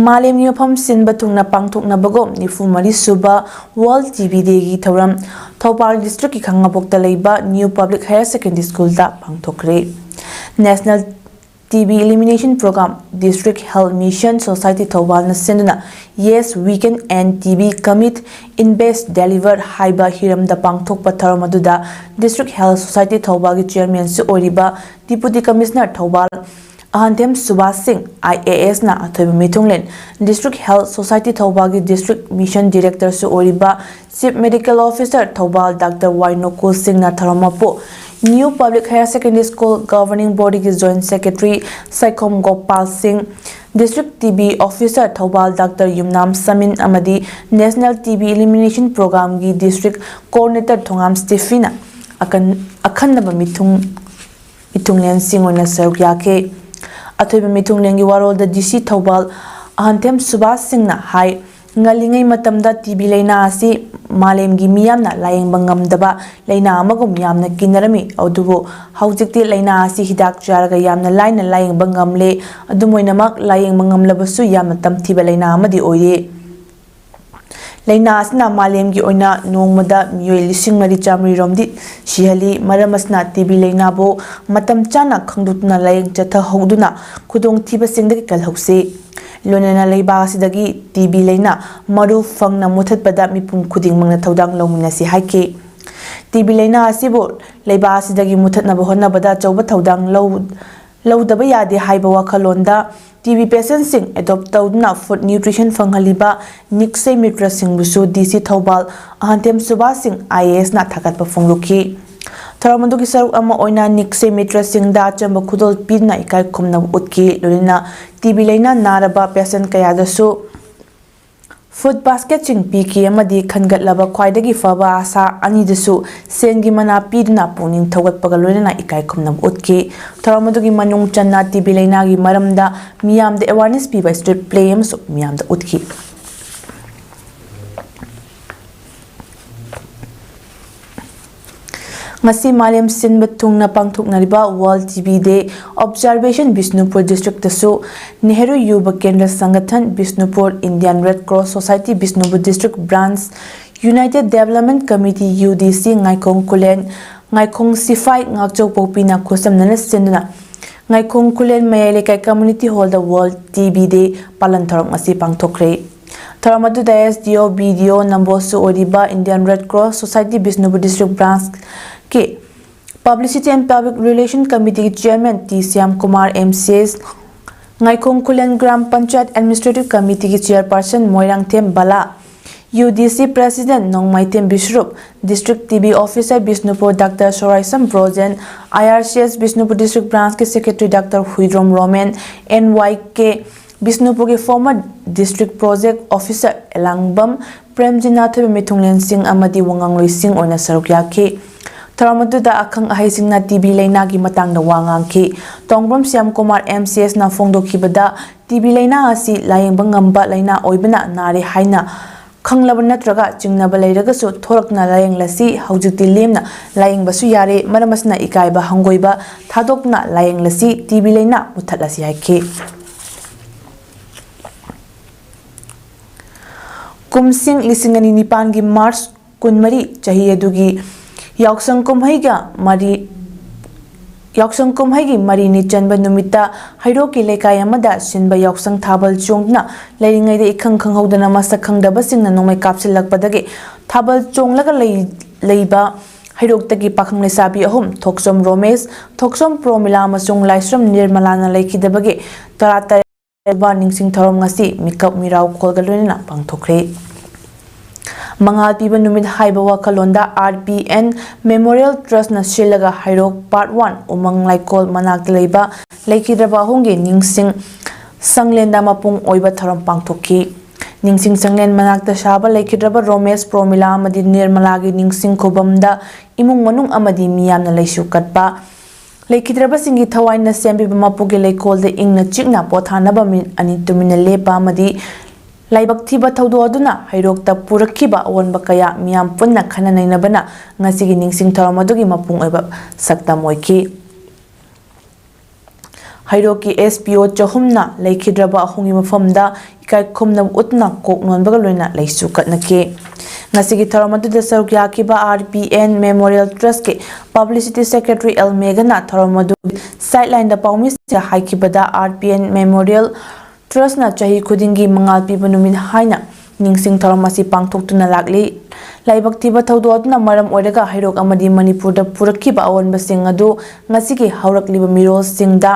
ꯃꯥꯂꯦꯝꯒꯤ ꯃꯐꯝ ꯁꯤꯟꯕ ꯊꯨꯡꯅ ꯄꯥꯡꯊꯣꯛꯅꯕꯒꯨꯝ ꯅꯤꯐꯨ ꯃꯔꯤ ꯁꯨꯕ World T B Day ꯒꯤ ꯊꯧꯔꯝ ꯊꯧꯕꯥꯜ district ꯀꯤ ꯈꯥꯉꯕꯣꯛꯇ ꯂꯩꯕ New Public Higher Secondary School ꯗ ꯄꯥꯡꯊꯣꯛꯈ꯭ꯔꯦ꯫ National T B Elimination Program, District Health Mission, Society ꯊꯧꯕꯥꯜꯅ ꯁꯤꯟꯗꯨꯅ Yes, We Can End T B, Commit, Invest, Deliver ꯍꯥꯏꯕ ꯍꯤꯔꯝꯗ ꯄꯥꯡꯊꯣꯛꯄ ꯊꯧꯔꯝ ꯑꯗꯨꯗ District Health Society ꯊꯧꯕꯥꯜꯒꯤ chairman ꯁꯨ ꯑꯣꯏꯔꯤꯕ Deputy Commissioner ꯊꯧꯕꯥꯜ ꯑꯍꯟꯊꯦꯝ ꯁꯨꯕꯥꯁ ꯁꯤꯡ, I A S ꯅ ꯑꯊꯣꯏꯕ ꯃꯤꯊꯨꯡꯂꯦꯟ, District Health Society ꯊꯧꯕꯥꯜꯒꯤ District Mission Director ꯁꯨ ꯑꯣꯏꯔꯤꯕ Chief Medical Officer ꯊꯧꯕꯥꯜ ꯗꯥꯛꯇꯔ ꯋꯥꯏ ꯅꯣꯀꯨꯜ ꯁꯤꯡꯅ ꯊꯧꯔꯝ ꯃꯄꯨ, New Public Higher Secondary School Governing Body ꯒꯤ Joint Secretary ꯁꯥꯏꯈꯣꯝ ꯒꯣꯄꯥꯜ ꯁꯤꯡ, District T B Officer ꯊꯧꯕꯥꯜ ꯗꯥꯛꯇꯔ ꯌꯨꯝꯅꯥꯝ ꯁꯃꯤꯟ ꯑꯃꯗꯤ National T B Elimination Program ꯒꯤ District Coordinator ꯊꯣꯉꯥꯝ ꯁ꯭ꯇꯤꯐꯤꯅ ꯑꯀꯟ-, ꯑꯈꯟꯅꯕ ꯃꯤꯊꯨꯡ ꯃꯤꯊꯨꯡꯂꯦꯟꯁꯤꯡ ꯑꯣꯏꯅ ꯁꯔꯨꯛ ꯌꯥꯈꯤ꯫ ꯑꯊꯣꯏꯕ ꯃꯤꯊꯨꯡꯂꯦꯟꯒꯤ ꯋꯥꯔꯣꯜꯗ D C ꯊꯧꯕꯥꯜ ꯑꯍꯟꯊꯦꯝ ꯁꯨꯕꯥꯁ ꯁꯤꯡꯅ ꯍꯥꯏ, ꯉꯜꯂꯤꯉꯩ ꯃꯇꯝꯗ ꯇꯤ ꯕꯤ ꯂꯥꯏꯅꯥ ꯑꯁꯤ ꯃꯥꯂꯦꯝꯒꯤ ꯃꯤꯌꯥꯝꯅ ꯂꯥꯌꯦꯡꯕ ꯉꯝꯗꯕ ꯂꯥꯏꯅꯥ ꯑꯃꯒꯨꯝ ꯌꯥꯝꯅ ꯀꯤꯅꯔꯝꯃꯤ꯫ ꯑꯗꯨꯕꯨ ꯍꯧꯖꯤꯛꯇꯤ ꯂꯥꯏꯅꯥ ꯑꯁꯤ ꯍꯤꯗꯥꯛ ꯆꯥꯔꯒ ꯌꯥꯝꯅ ꯂꯥꯏꯅ ꯂꯥꯌꯦꯡꯕ ꯉꯝꯂꯦ꯫ ꯑꯗꯨꯝ ꯑꯣꯏꯅꯃꯛ, ꯂꯥꯌꯦꯡꯕ ꯉꯝꯂꯕꯁꯨ ꯌꯥꯝꯅ ꯇꯝꯊꯤꯕ ꯂꯥꯏꯅꯥ ꯑꯃꯗꯤ ꯑꯣꯏꯔꯤ꯫ ꯂꯥꯏꯅꯥ ꯑꯁꯤꯅ ꯃꯥꯂꯦꯝꯒꯤ ꯑꯣꯏꯅ ꯅꯣꯡꯃꯗ ꯃꯤꯑꯣꯏ ꯂꯤꯁꯤꯡ ꯃꯔꯤ ꯆꯥꯃꯔꯤ ꯔꯣꯝꯗꯤ ꯁꯤꯍꯜꯂꯤ꯫ ꯃꯔꯝ ꯑꯁꯤꯅ ꯇꯤ ꯕꯤ ꯂꯥꯏꯅꯥꯕꯨ ꯃꯇꯝ ꯆꯥꯅ ꯈꯪꯗꯣꯛꯇꯨꯅ ꯂꯥꯌꯦꯡ ꯆꯠꯊꯍꯧꯗꯨꯅ ꯈꯨꯗꯣꯡꯊꯤꯕꯁꯤꯡꯗꯒꯤ ꯀꯜꯍꯧꯁꯤ꯫ ꯂꯣꯏꯅꯅ ꯂꯩꯕꯥꯛ ꯑꯁꯤꯗꯒꯤ ꯇꯤ ꯕꯤ ꯂꯥꯏꯅꯥ ꯃꯔꯨ ꯐꯪꯅ ꯃꯨꯊꯠꯄꯗ ꯃꯤꯄꯨꯝ ꯈꯨꯗꯤꯡꯃꯛꯅ ꯊꯧꯗꯥꯡ ꯂꯧꯃꯤꯟꯅꯁꯤ ꯍꯥꯏꯈꯤ꯫ ꯇꯤ ꯕꯤ ꯂꯥꯏꯅꯥ ꯑꯁꯤꯕꯨ ꯂꯩꯕꯥꯛ ꯑꯁꯤꯗꯒꯤ ꯃꯨꯊꯠꯅꯕ ꯍꯣꯠꯅꯕꯗ ꯑꯆꯧꯕ ꯊꯧꯗꯥꯡ ꯂꯧ-, ꯂꯧꯗꯕ ꯌꯥꯗꯦ ꯍꯥꯏꯕ ꯋꯥꯈꯜꯂꯣꯟꯗ ꯇꯤ ꯕꯤ ꯄꯦꯁꯦꯟꯁꯤꯡ ꯑꯦꯗꯣꯞ ꯇꯧꯗꯨꯅ ꯐꯨꯗ ꯅ꯭ꯌꯨꯇ꯭ꯔꯤꯁꯟ ꯐꯪꯍꯜꯂꯤꯕ ꯅꯤꯛꯁꯩ ꯃꯤꯇ꯭ꯔꯁꯤꯡꯕꯨꯁꯨ ꯗꯤ ꯁꯤ ꯊꯧꯕꯥꯜ ꯑꯍꯟꯊꯦꯝ ꯁꯨꯕꯥꯁ ꯁꯤꯡ ꯑꯥꯏ ꯑꯦ ꯑꯦꯁꯅ ꯊꯥꯒꯠꯄ ꯐꯣꯡꯗꯣꯛꯈꯤ꯫ ꯊꯧꯔꯝ ꯑꯗꯨꯒꯤ ꯁꯔꯨꯛ ꯑꯃ ꯑꯣꯏꯅ ꯅꯤꯛꯁꯩ ꯃꯤꯇ꯭ꯔꯁꯤꯡꯗ ꯑꯆꯝꯕ ꯈꯨꯗꯣꯜ ꯄꯤꯗꯨꯅ ꯏꯀꯥꯏ ꯈꯨꯝꯅꯕ ꯎꯠꯈꯤ꯫ ꯂꯣꯏꯅꯅ ꯇꯤ ꯕꯤ ꯂꯥꯏꯅꯥ ꯅꯥꯔꯕ ꯄꯦꯁꯦꯟ ꯀꯌꯥꯗꯁꯨ ꯐꯨꯗ ꯕꯥꯁꯀꯦꯠꯁꯤꯡ ꯄꯤꯈꯤ ꯑꯃꯗꯤ ꯈꯟꯒꯠꯂꯕ ꯈ꯭ꯋꯥꯏꯗꯒꯤ ꯐꯕ ꯑꯁꯥ ꯑꯅꯤꯗꯁꯨ ꯁꯦꯟꯒꯤ ꯃꯅꯥ ꯄꯤꯗꯨꯅ ꯄꯨꯛꯅꯤꯡ ꯊꯧꯒꯠꯄꯒ ꯂꯣꯏꯅꯅ ꯏꯀꯥꯏ ꯈꯨꯝꯅꯕ ꯎꯠꯈꯤ꯫ ꯊꯧꯔꯝ ꯑꯗꯨꯒꯤ ꯃꯅꯨꯡ ꯆꯟꯅ ꯇꯤ ꯕꯤ ꯂꯥꯏꯅꯥꯒꯤ ꯃꯔꯝꯗ ꯃꯤꯌꯥꯝꯗ ꯑꯦꯋꯥꯔꯅꯦꯁ ꯄꯤꯕ ꯁ꯭ꯇ꯭ꯔꯤꯠ ꯄ꯭ꯂꯦ ꯑꯃꯁꯨ ꯃꯤꯌꯥꯝꯗ ꯎꯠꯈꯤ꯫ ꯉꯁꯤ ꯃꯥꯂꯦꯝ ꯁꯤꯟꯕ ꯊꯨꯡꯅ ꯄꯥꯡꯊꯣꯛꯅꯔꯤꯕ World T B Day Observation Bishnupur ꯗꯤꯁꯇ꯭ꯔꯤꯛꯇꯁꯨ Nehru Yuva Kendra Sangathan Bishnupur, Indian Red Cross Society Bishnupur district branch, United Development Committee, U D C, Ngaikhong Khullen, Ngaikhong Siphai ꯉꯥꯛꯆꯧ ꯄꯣꯛꯄꯤꯅ ꯈꯨꯠꯁꯝꯅꯅ ꯁꯤꯟꯗꯨꯅ ꯉꯥꯏꯈꯣꯡ ꯈꯨꯂꯦꯟ ꯃꯌꯥꯏ ꯂꯩꯀꯥꯏ Community Hall ꯗ World T B Day ꯄꯥꯂꯟ ꯊꯧꯔꯝ ꯑꯁꯤ ꯄꯥꯡꯊꯣꯛꯈ꯭ꯔꯦ꯫ ꯊꯧꯔꯝ ꯑꯗꯨꯗ S D O, B D O, ꯅꯝꯕꯣꯜꯁꯨ ꯑꯣꯏꯔꯤꯕ Indian Red Cross Society Bishnupur district ꯕ꯭ꯔꯥꯟꯁꯀꯤ Publicity and Public Relation Committee ꯒꯤ Chairman T Shyam Kumar, M C S, Ngaikhong Khullen gram panchayat Administrative Committee ꯒꯤ Chairperson Moirangthem Bala, U D C President Nongmaithem Biswarup, District T B Officer Bishnupur Doctor Soraisam Brojen, I R C S Bishnupur District Branch ꯀꯤ Secretary Doctor Huidrom Romen, N Y K ꯕꯤꯁꯅꯨꯄꯨꯔꯒꯤ former District Project Officer Elangbam Premjinath ꯑꯣꯏꯕ ꯃꯤꯊꯨꯡꯂꯦꯟꯁꯤꯡ ꯑꯃꯗꯤ ꯋꯥꯉꯥꯡꯂꯣꯏꯁꯤꯡ ꯑꯣꯏꯅ ꯁꯔꯨꯛ ꯌꯥꯈꯤ꯫ ꯊꯧꯔꯝ ꯑꯗꯨꯗ ꯑꯈꯪ ꯑꯍꯩꯁꯤꯡꯅ ꯇꯤ ꯕꯤ ꯂꯥꯏꯅꯥꯒꯤ ꯃꯇꯥꯡꯗ ꯋꯥ ꯉꯥꯡꯈꯤ꯫ ꯇꯣꯡꯕ꯭ꯔꯝ Shyam Kumar, M C ꯑꯦꯁꯅ ꯐꯣꯡꯗꯣꯛꯈꯤꯕꯗ, T B ꯂꯥꯏꯅꯥ ꯑꯁꯤ ꯂꯥꯌꯦꯡꯕ ꯉꯝꯕ ꯂꯥꯏꯅꯥ ꯑꯣꯏꯕꯅ ꯅꯥꯔꯦ ꯍꯥꯏꯅ ꯈꯪꯂꯕ ꯅꯠꯇ꯭ꯔꯒ ꯆꯤꯡꯅꯕ ꯂꯩꯔꯒꯁꯨ ꯊꯣꯔꯛꯇꯨꯅ ꯂꯥꯌꯦꯡꯂꯁꯤ꯫ ꯍꯧꯖꯤꯛꯇꯤ ꯂꯦꯝꯅ ꯂꯥꯌꯦꯡꯕꯁꯨ ꯌꯥꯔꯦ꯫ ꯃꯔꯝ ꯑꯁꯤꯅ ꯏꯀꯥꯏꯕ ꯍꯪꯒꯣꯏꯕ ꯊꯥꯗꯣꯛꯇꯨꯅ ꯂꯥꯌꯦꯡꯂꯁꯤ꯫ ꯇꯤ ꯕꯤ ꯂꯥꯏꯅꯥ ꯃꯨꯠꯊꯠꯂꯁꯤ ꯍꯥꯏꯈꯤ꯫ ꯀꯨꯝꯁꯤꯡ ꯂꯤꯁꯤꯡ ꯑꯅꯤ ꯅꯤꯄꯥꯟꯒꯤ ꯃꯥꯔꯆ ꯀꯨꯟꯃꯔꯤ ꯆꯍꯤ ꯑꯗꯨꯒꯤ ꯌꯥꯎꯁꯪ ꯀꯨꯝꯍꯩꯒ ꯃꯔꯤ, ꯌꯥꯎꯁꯪ ꯀꯨꯝꯍꯩꯒꯤ ꯃꯔꯤꯅꯤ ꯆꯟꯕ ꯅꯨꯃꯤꯠꯇ ꯍꯩꯔꯣꯛꯀꯤ ꯂꯩꯀꯥꯏ ꯑꯃꯗ ꯁꯤꯟꯕ ꯌꯥꯎꯁꯪ ꯊꯥꯕꯜ ꯆꯣꯡꯗꯨꯅ ꯂꯩꯔꯤꯉꯩꯗ ꯏꯈꯪ ꯈꯪꯍꯧꯗꯅ ꯃꯁꯛ ꯈꯪꯗꯕꯁꯤꯡꯅ ꯅꯣꯡꯃꯩ ꯀꯥꯞꯁꯤꯜꯂꯛꯄꯗꯒꯤ ꯊꯥꯕꯜ ꯆꯣꯡꯂꯒ ꯂꯩ-, ꯂꯩꯕ ꯍꯩꯔꯣꯛꯇꯒꯤ ꯄꯥꯈꯪ ꯂꯩꯁꯥꯕꯤ ꯑꯍꯨꯝ, ꯊꯣꯛꯆꯣꯝ ꯔꯣꯃꯦꯁ, ꯊꯣꯛꯆꯣꯝ ꯄ꯭ꯔꯣꯃꯤꯂꯥ ꯑꯃꯁꯨꯡ ꯂꯥꯏꯁ꯭ꯔꯝ ꯅꯤꯔꯃꯂꯥꯅ ꯂꯩꯈꯤꯗꯕꯒꯤ ꯇꯔꯥꯇꯔꯦꯠ ꯅꯤꯡꯁꯤꯡ ꯊꯧꯔꯝ ꯉꯁꯤ ꯃꯤꯀꯞ ꯃꯤꯔꯥꯎ ꯈꯣꯜꯒ ꯂꯣꯏꯅꯅ ꯄꯥꯡꯊꯣꯛꯈ꯭ꯔꯦ꯫ ꯃꯉꯥꯜ ꯄꯤꯕ ꯅꯨꯃꯤꯠ ꯍꯥꯏꯕ ꯋꯥꯈꯜꯂꯣꯟꯗ ꯑꯥꯔ ꯄꯤ ꯑꯦꯟ ꯃꯦꯃꯣꯔꯤꯌꯦꯜ ꯇ꯭ꯔꯁꯅ ꯁꯤꯜꯂꯒ ꯍꯩꯔꯣꯛ ꯄꯥꯔꯠ ꯋꯥꯟ ꯎꯃꯪ ꯂꯥꯏꯀꯣꯜ ꯃꯅꯥꯛꯇ ꯂꯩꯕ ꯂꯩꯈꯤꯗ꯭ꯔꯕ ꯑꯍꯨꯝꯒꯤ ꯅꯤꯡꯁꯤꯡ ꯁꯪꯂꯦꯟꯗ ꯃꯄꯨꯡ ꯑꯣꯏꯕ ꯊꯧꯔꯝ ꯄꯥꯡꯊꯣꯛꯈꯤ꯫ ꯅꯤꯡꯁꯤꯡ ꯁꯪꯂꯦꯟ ꯃꯅꯥꯛꯇ ꯁꯥꯕ ꯂꯩꯈꯤꯗ꯭ꯔꯕ ꯔꯣꯃꯦꯁ, ꯄ꯭ꯔꯣꯃꯤꯂꯥ ꯑꯃꯗꯤ ꯅꯤꯔꯃꯂꯥꯒꯤ ꯅꯤꯡꯁꯤꯡ ꯈꯨꯕꯝꯗ ꯏꯃꯨꯡ ꯃꯅꯨꯡ ꯑꯃꯗꯤ ꯃꯤꯌꯥꯝꯅ ꯂꯩꯁꯨ ꯀꯠꯄ, ꯂꯩꯈꯤꯗ꯭ꯔꯕꯁꯤꯡꯒꯤ ꯊꯋꯥꯏꯅ ꯁꯦꯝꯕꯤꯕ ꯃꯄꯨꯒꯤ ꯂꯩꯀꯣꯜꯗ ꯏꯪꯅ ꯆꯤꯛꯅ ꯄꯣꯊꯥꯅꯕ ꯃꯤꯅꯤꯠ ꯑꯅꯤ ꯇꯨꯃꯤꯟꯅ ꯂꯦꯞꯄ ꯑꯃꯗꯤ ꯂꯥꯏꯕꯛ ꯊꯤꯕ ꯊꯧꯗꯣꯛ ꯑꯗꯨꯅ ꯍꯩꯔꯣꯛꯇ ꯄꯨꯔꯛꯈꯤꯕ ꯑꯑꯣꯟꯕ ꯀꯌꯥ ꯃꯤꯌꯥꯝ ꯄꯨꯟꯅ ꯈꯟꯅ ꯅꯩꯅꯕꯅ ꯉꯁꯤꯒꯤ ꯅꯤꯡꯁꯤꯡ ꯊꯧꯔꯝ ꯑꯗꯨꯒꯤ ꯃꯄꯨꯡ ꯑꯣꯏꯕ ꯁꯛꯇꯝ ꯑꯣꯏꯈꯤ꯫ ꯍꯩꯔꯣꯛꯀꯤ ꯑꯦꯁ ꯄꯤ ꯑꯣ ꯆꯍꯨꯝꯅ ꯂꯩꯈꯤꯗ꯭ꯔꯕ ꯑꯍꯨꯝꯒꯤ ꯃꯐꯝꯗ ꯏꯀꯥꯏ ꯈꯨꯝꯅꯕ ꯎꯠꯇꯨꯅ ꯀꯣꯛ ꯅꯣꯟꯕꯒ ꯂꯣꯏꯅꯅ ꯂꯩꯁꯨ ꯀꯠꯅꯈꯤ꯫ ꯉꯁꯤꯒꯤ ꯊꯧꯔꯝ ꯑꯗꯨꯗ ꯁꯔꯨꯛ ꯌꯥꯈꯤꯕ ꯑꯥꯔ ꯄꯤ ꯑꯦꯟ ꯃꯦꯃꯣꯔꯤꯌꯦꯜ ꯇ꯭ꯔꯁꯀꯤ ꯄꯕ꯭ꯂꯤꯁꯤꯇꯤ ꯁꯦꯀ꯭ꯔꯦꯇꯔꯤ ꯑꯦꯜ ꯃꯦꯒꯅ ꯊꯧꯔꯝ ꯑꯗꯨ ꯁꯥꯏꯠ ꯂꯥꯏꯟꯗ ꯄꯥꯎꯃꯤꯁꯤꯡꯗ ꯍꯥꯏꯈꯤꯕꯗ, ꯑꯥꯔ ꯄꯤ ꯑꯦꯟ ꯃꯦꯃꯣꯔꯤꯌꯦꯜ ꯇ꯭ꯔꯁꯅ ꯆꯍꯤ ꯈꯨꯗꯤꯡꯒꯤ ꯃꯉꯥꯜ ꯄꯤꯕ ꯅꯨꯃꯤꯠ ꯍꯥꯏꯅ ꯅꯤꯡꯁꯤꯡ ꯊꯧꯔꯝ ꯑꯁꯤ ꯄꯥꯡꯊꯣꯛꯇꯨꯅ ꯂꯥꯛꯂꯤ꯫ ꯂꯥꯏꯕꯛ ꯊꯤꯕ ꯊꯧꯗꯣꯛ ꯑꯗꯨꯅ ꯃꯔꯝ ꯑꯣꯏꯔꯒ ꯍꯩꯔꯣꯛ ꯑꯃꯗꯤ ꯃꯅꯤꯄꯨꯔꯗ ꯄꯨꯔꯛꯈꯤꯕ ꯑꯑꯣꯟꯕꯁꯤꯡ ꯑꯗꯨ ꯉꯁꯤꯒꯤ ꯍꯧꯔꯛꯂꯤꯕ ꯃꯤꯔꯣꯜꯁꯤꯡꯗ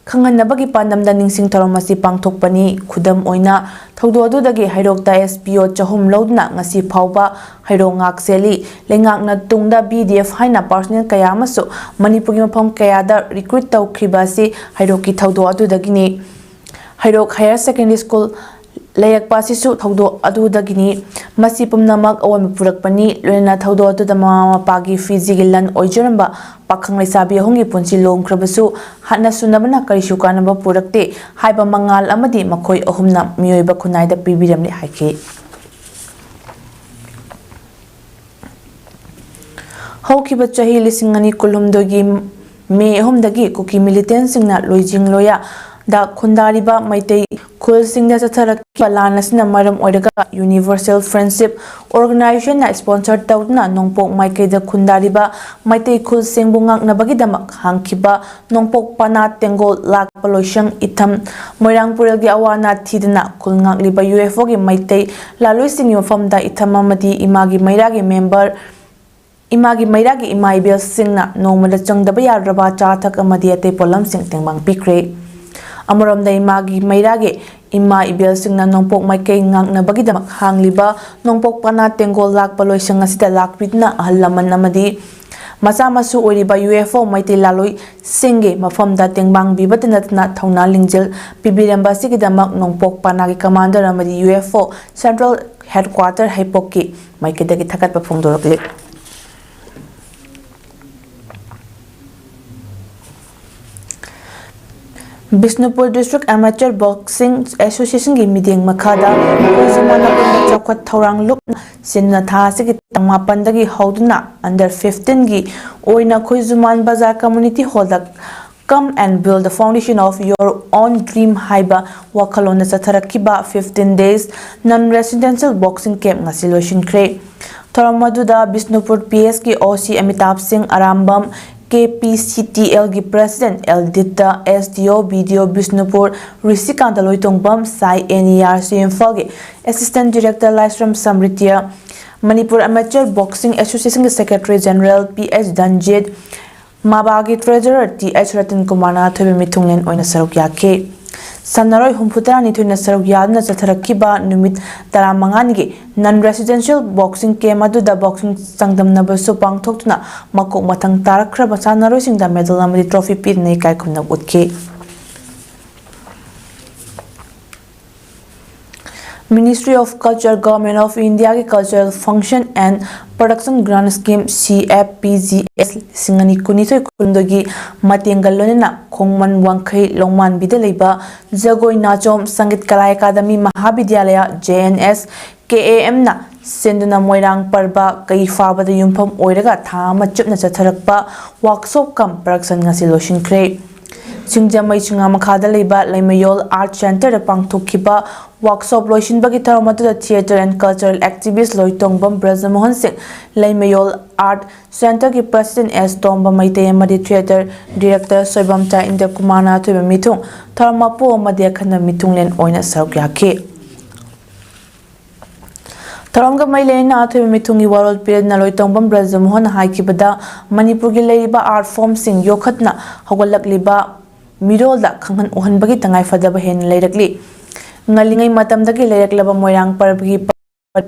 ꯈꯪꯍꯟꯅꯕꯒꯤ ꯄꯥꯟꯗꯝꯗ ꯅꯤꯡꯁꯤꯡ ꯊꯧꯔꯝ ꯑꯁꯤ ꯄꯥꯡꯊꯣꯛꯄꯅꯤ꯫ ꯈꯨꯗꯝ ꯑꯣꯏꯅ, ꯊꯧꯗꯣꯛ ꯑꯗꯨꯗꯒꯤ ꯍꯩꯔꯣꯛꯇ ꯑꯦꯁ ꯄꯤ ꯑꯣ ꯆꯍꯨꯝ ꯂꯧꯗꯨꯅ ꯉꯁꯤ ꯐꯥꯎꯕ ꯍꯩꯔꯣꯛ ꯉꯥꯛ ꯁꯦꯜꯂꯤ꯫ ꯂꯩꯉꯥꯛꯅ ꯇꯨꯡꯗ ꯕꯤ ꯗꯤ ꯑꯦꯐ ꯍꯥꯏꯅ ꯄꯥꯔꯁꯣꯅꯦꯜ ꯀꯌꯥ ꯑꯃꯁꯨ ꯃꯅꯤꯄꯨꯔꯒꯤ ꯃꯐꯝ ꯀꯌꯥꯗ ꯔꯤꯀ꯭ꯔꯨꯠ ꯇꯧꯈꯤꯕ ꯑꯁꯤ ꯍꯩꯔꯣꯛꯀꯤ ꯊꯧꯗꯣꯛ ꯑꯗꯨꯗꯒꯤꯅꯤ꯫ ꯍꯩꯔꯣꯛ ꯍꯥꯌꯔ ꯁꯦꯀꯦꯟꯗꯔꯤ ꯁ꯭ꯀꯨꯜ ꯂꯩꯔꯛꯄ ꯑꯁꯤꯁꯨ ꯊꯧꯗꯣꯛ ꯑꯗꯨꯗꯒꯤꯅꯤ꯫ ꯃꯁꯤ ꯄꯨꯝꯅꯃꯛ ꯑꯑꯣꯟꯕ ꯄꯨꯔꯛꯄꯅꯤ꯫ ꯂꯣꯏꯅꯅ ꯊꯧꯗꯣꯛ ꯑꯗꯨꯗ ꯃꯃꯥ ꯃꯄꯥꯒꯤ ꯐꯤꯖꯤꯒꯤ ꯂꯟ ꯑꯣꯏꯖꯔꯝꯕ ꯄꯥꯈꯪ ꯂꯩꯁꯥꯕꯤ ꯑꯍꯨꯝꯒꯤ ꯄꯨꯟꯁꯤ ꯂꯣꯝꯈ꯭ꯔꯕꯁꯨ, ꯍꯥꯠꯅ ꯁꯨꯅꯕꯅ ꯀꯔꯤꯁꯨ ꯀꯥꯟꯅꯕ ꯄꯨꯔꯛꯇꯦ ꯍꯥꯏꯕ ꯃꯉꯥꯜ ꯑꯃꯗꯤ ꯃꯈꯣꯏ ꯑꯍꯨꯝꯅ ꯃꯤꯑꯣꯏꯕ ꯈꯨꯟꯅꯥꯏꯗ ꯄꯤꯕꯤꯔꯝꯂꯦ ꯍꯥꯏꯈꯤ꯫ ꯍꯧꯈꯤꯕ ꯆꯍꯤ ꯂꯤꯁꯤꯡ ꯑꯅꯤ ꯀꯨꯟꯍꯨꯝꯗꯣꯏꯒꯤ ꯃꯦ ꯑꯍꯨꯝꯗꯒꯤ ꯀꯨꯀꯤ ꯃꯤꯂꯤꯇꯦꯟꯁꯤꯡꯅ ꯂꯣꯏꯖꯤꯡ ꯂꯣꯌꯥꯗ ꯈꯨꯟꯗꯥꯔꯤꯕ ꯃꯩꯇꯩ ꯈꯨꯜꯁꯤꯡꯗ ꯆꯠꯊꯔꯛꯈꯤꯕ ꯂꯥꯟ ꯑꯁꯤꯅ ꯃꯔꯝ ꯑꯣꯏꯔꯒ ꯌꯨꯅꯤꯚꯔꯁꯦꯜ ꯐ꯭ꯔꯦꯟꯁꯤꯞ ꯑꯣꯔꯒꯅꯥꯏꯖꯦꯁꯟꯅ ꯏꯁꯄꯣꯟꯁꯔ ꯇꯧꯗꯨꯅ ꯅꯣꯡꯄꯣꯛ ꯃꯥꯏꯀꯩꯗ ꯈꯨꯟꯗꯥꯔꯤꯕ ꯃꯩꯇꯩ ꯈꯨꯜꯁꯤꯡꯕꯨ ꯉꯥꯛꯅꯕꯒꯤꯗꯃꯛ ꯍꯥꯡꯈꯤꯕ ꯅꯣꯡꯄꯣꯛ ꯄꯅꯥ ꯇꯦꯡꯒꯣꯜ ꯂꯥꯛꯄ ꯂꯣꯏꯁꯪ ꯏꯊꯝ ꯃꯣꯏꯔꯥꯡ ꯄꯨꯔꯦꯜꯒꯤ ꯑꯋꯥ ꯑꯅꯥ ꯊꯤꯗꯅ ꯈꯨꯜ ꯉꯥꯛꯂꯤꯕ ꯌꯨ ꯑꯦꯐ ꯑꯣꯒꯤ ꯃꯩꯇꯩ ꯂꯥꯂꯣꯏꯁꯤꯡꯒꯤ ꯃꯐꯝꯗ ꯏꯊꯝ ꯑꯃꯗꯤ ꯏꯃꯥꯒꯤ ꯃꯩꯔꯥꯒꯤ ꯃꯦꯝꯕꯔ ꯏꯃꯥꯒꯤ ꯃꯩꯔꯥꯒꯤ ꯏꯃꯥ ꯏꯕꯦꯜꯁꯤꯡꯅ ꯅꯣꯡꯃꯗ ꯆꯪꯗꯕ ꯌꯥꯗ꯭ꯔꯕ ꯑꯆꯥ ꯑꯊꯛ ꯑꯃꯗꯤ ꯑꯇꯩ ꯄꯣꯠꯂꯝꯁꯤꯡ ꯇꯦꯡꯕꯥꯡ ꯄꯤꯈ꯭ꯔꯦ꯫ ꯑꯃꯔꯣꯝꯗ ꯏꯃꯥꯒꯤ ꯃꯩꯔꯥꯒꯤ ꯏꯃꯥ ꯏꯕꯦꯜꯁꯤꯡꯅ ꯅꯣꯡꯄꯣꯛ ꯃꯥꯏꯀꯩ ꯉꯥꯛꯅꯕꯒꯤꯗꯃꯛ ꯍꯥꯡꯂꯤꯕ ꯅꯣꯡꯄꯣꯛ ꯄꯅꯥ ꯇꯦꯡꯒꯣꯜ ꯂꯥꯛꯄ ꯂꯣꯏꯁꯪ ꯑꯁꯤꯗ ꯂꯥꯛꯄꯤꯗꯨꯅ ꯑꯍꯜ ꯂꯃꯟ ꯑꯃꯗꯤ ꯃꯆꯥ ꯃꯁꯨ ꯑꯣꯏꯔꯤꯕ ꯌꯨ ꯑꯦꯐ ꯑꯣ ꯃꯩꯇꯩ ꯂꯥꯂꯣꯏꯁꯤꯡꯒꯤ ꯃꯐꯝꯗ ꯇꯦꯡꯕꯥꯡꯕꯤꯕꯇ ꯅꯠꯇꯅ ꯊꯧꯅꯥ ꯂꯤꯡꯖꯦꯜ ꯄꯤꯕꯤꯔꯝꯕ ꯑꯁꯤꯒꯤꯗꯃꯛ ꯅꯣꯡꯄꯣꯛ ꯄꯅꯥꯒꯤ ꯀꯃꯥꯟꯗꯔ ꯑꯃꯗꯤ U F O central headquarter ꯍꯩꯄꯣꯛꯀꯤ ꯃꯥꯏꯀꯩꯗꯒꯤ ꯊꯥꯒꯠꯄ ꯐꯣꯡꯗꯣꯔꯛꯂꯤ꯫ ꯕꯤꯁꯅꯨꯄꯨꯔ ꯗꯤꯁꯇ꯭ꯔꯤꯛ ꯑꯦꯃꯦꯆꯔ ꯕꯣꯛꯁꯤꯡ ꯑꯦꯁꯣꯁꯤꯌꯦꯁꯟꯒꯤ ꯃꯤꯠꯌꯦꯡ ꯃꯈꯥꯗ ꯈꯣꯏꯖꯨꯃꯥꯟ ꯑꯄꯨꯟꯕ ꯆꯥꯎꯈꯠ ꯊꯧꯔꯥꯡ ꯂꯨꯞꯅ ꯁꯤꯟꯅ ꯊꯥ ꯑꯁꯤꯒꯤ ꯇꯥꯡ ꯃꯥꯄꯟꯗꯒꯤ ꯍꯧꯗꯨꯅ ꯑꯟꯗꯔ ꯐꯤꯐꯇꯤꯟꯒꯤ ꯑꯣꯏꯅ ꯈꯣꯏꯖꯨꯃꯥꯟ ꯕꯖꯥꯔ ꯀꯝꯃ꯭ꯌꯨꯅꯤꯇꯤ ꯍꯣꯜꯗ Come and build the foundation of your own dream ꯍꯥꯏꯕ ꯋꯥꯈꯜꯂꯣꯟꯗ ꯆꯠꯊꯔꯛꯈꯤꯕ fifteen days non residential boxing camp ꯉꯁꯤ ꯂꯣꯏꯁꯤꯟꯈ꯭ꯔꯦ꯫ ꯊꯧꯔꯝ ꯑꯗꯨꯗ ꯕꯤꯁꯅꯨꯄꯨꯔ ꯄꯤ ꯑꯦꯁꯀꯤ ꯑꯣ ꯁꯤ ꯑꯃꯤꯇꯥꯕ ꯁꯤꯡ Arambam, K P C T ꯑꯦꯜꯒꯤ ꯄ꯭ꯔꯦꯁꯤꯗꯦꯟꯠ ꯑꯦꯜ ꯗꯤꯠꯇ, ꯑꯦꯁ ꯗꯤ ꯑꯣ, ꯕꯤ ꯗꯤ ꯑꯣ ꯕꯤꯁꯅꯨꯄꯨꯔ ꯔꯤꯁꯤꯀꯥꯟꯇ ꯂꯣꯏꯇꯣꯡꯕꯝ, ꯁꯥꯏ ꯑꯦꯟ ꯏ ꯑꯥꯔ ꯁꯤ ꯏꯝꯐꯥꯜꯒꯤ assistant director Laishram Samritia, Manipur amateur boxing ꯑꯦꯁꯣꯁꯤꯌꯦꯁꯟꯒꯤ secretary general P H Danjit, ꯃꯥꯕꯥꯒꯤ ꯇ꯭ꯔꯦꯖꯔꯔ ꯇꯤ ꯑꯩꯆ ꯔꯇꯟ ꯀꯨꯃꯥꯔꯅ ꯑꯊꯣꯏꯕ ꯃꯤꯊꯨꯡꯂꯦꯟ ꯑꯣꯏꯅ ꯁꯔꯨꯛ ꯌꯥꯈꯤ꯫ ꯁꯥꯟꯅꯔꯣꯏ ꯍꯨꯝꯐꯨꯇꯔꯥꯅꯤꯊꯣꯏꯅ ꯁꯔꯨꯛ ꯌꯥꯗꯨꯅ ꯆꯠꯊꯔꯛꯈꯤꯕ ꯅꯨꯃꯤꯠ ꯇꯔꯥꯃꯉꯥꯅꯤꯒꯤ non residential boxing camp ꯑꯗꯨꯗ boxing ꯆꯥꯡꯗꯝꯅꯕꯁꯨ ꯄꯥꯡꯊꯣꯛꯇꯨꯅ ꯃꯀꯣꯛ ꯃꯊꯪ ꯇꯥꯔꯛꯈ꯭ꯔꯕ ꯁꯥꯟꯅꯔꯣꯏꯁꯤꯡꯗ medal ꯑꯃꯗꯤ trophy ꯄꯤꯗꯨꯅ ꯏꯀꯥꯏ ꯈꯨꯝꯅꯕ ꯎꯠꯈꯤ꯫ Ministry of Culture, Government of India ꯒꯤ Cultural Function and Production Grant Scheme, C F P G S ꯂꯤꯁꯤꯡ ꯑꯅꯤ ꯀꯨꯟꯅꯤꯊꯣꯏ ꯀꯨꯟꯗꯒꯤ ꯃꯇꯦꯡꯒ ꯂꯣꯏꯅꯅ ꯈꯣꯡꯃꯟ ꯋꯥꯡꯈꯩ ꯂꯣꯡꯃꯥꯟꯕꯤꯗ ꯂꯩꯕ ꯖꯒꯣꯏ ꯅꯥꯆꯣꯝ ꯁꯪꯒꯤꯠ ꯀꯂꯥ academy Mahavidyalaya, J N S, K A M ꯅ ꯁꯤꯟꯗꯨꯅ ꯃꯣꯏꯔꯥꯡ ꯄꯔꯕ ꯀꯩ ꯐꯥꯕꯗ ꯌꯨꯝꯐꯝ ꯑꯣꯏꯔꯒ ꯊꯥ ꯑꯃ ꯆꯨꯞꯅ ꯆꯠꯊꯔꯛꯄ workshop cum production ꯉꯁꯤ ꯂꯣꯏꯁꯤꯟꯈ꯭ꯔꯦ꯫ ꯁꯤꯡꯖꯃꯩ ꯆꯤꯉꯥ ꯃꯈꯥꯗ ꯂꯩꯕ ꯂꯩꯃꯌꯣꯜ Art Centre ꯗ ꯄꯥꯡꯊꯣꯛꯈꯤꯕ workshop ꯂꯣꯏꯁꯤꯟꯕꯒꯤ ꯊꯧꯔꯝ ꯑꯗꯨꯗ theatre and cultural activist ꯂꯣꯏꯇꯣꯡꯕꯝ ꯕ꯭ꯔꯖꯃꯣꯍꯟ ꯁꯤꯡ, ꯂꯩꯃꯌꯣꯜ Art Centre ꯒꯤ President S ꯇꯣꯝꯕ ꯃꯩꯇꯩ ꯑꯃꯗꯤ theatre director ꯁꯣꯏꯕꯝꯆꯥ ꯏꯟꯗ꯭ꯔꯀꯨꯃꯥꯔꯅ ꯑꯊꯣꯏꯕ ꯃꯤꯊꯨꯡ, ꯊꯧꯔꯝ ꯃꯄꯨ ꯑꯃꯗꯤ ꯑꯈꯟꯅ ꯃꯤꯊꯨꯡꯂꯦꯟ ꯑꯣꯏꯅ ꯁꯔꯨꯛ ꯌꯥꯈꯤ꯫ ꯊꯧꯔꯝꯒ ꯃꯔꯤ ꯂꯩꯅꯅ ꯑꯊꯣꯏꯕ ꯃꯤꯊꯨꯡꯒꯤ ꯋꯥꯔꯣꯜ ꯄꯤꯔꯗꯨꯅ ꯂꯣꯏꯇꯣꯡꯕꯝ ꯕ꯭ꯔꯖꯃꯣꯍꯟꯅ ꯍꯥꯏꯈꯤꯕꯗ, ꯃꯅꯤꯄꯨꯔꯒꯤ ꯂꯩꯔꯤꯕ art form ꯁꯤꯡ ꯌꯣꯛꯈꯠꯅ ꯍꯧꯒꯠꯂꯛꯂꯤꯕ ꯃꯤꯔꯣꯜꯗ ꯈꯪꯍꯟ ꯎꯍꯟꯕꯒꯤ ꯇꯉꯥꯏꯐꯗꯕ ꯍꯦꯟꯅ ꯂꯩꯔꯛꯂꯤ꯫ ꯉꯜꯂꯤꯉꯩ ꯃꯇꯝꯗꯒꯤ ꯂꯩꯔꯛꯂꯕ ꯃꯣꯏꯔꯥꯡ ꯄꯔꯕꯒꯤ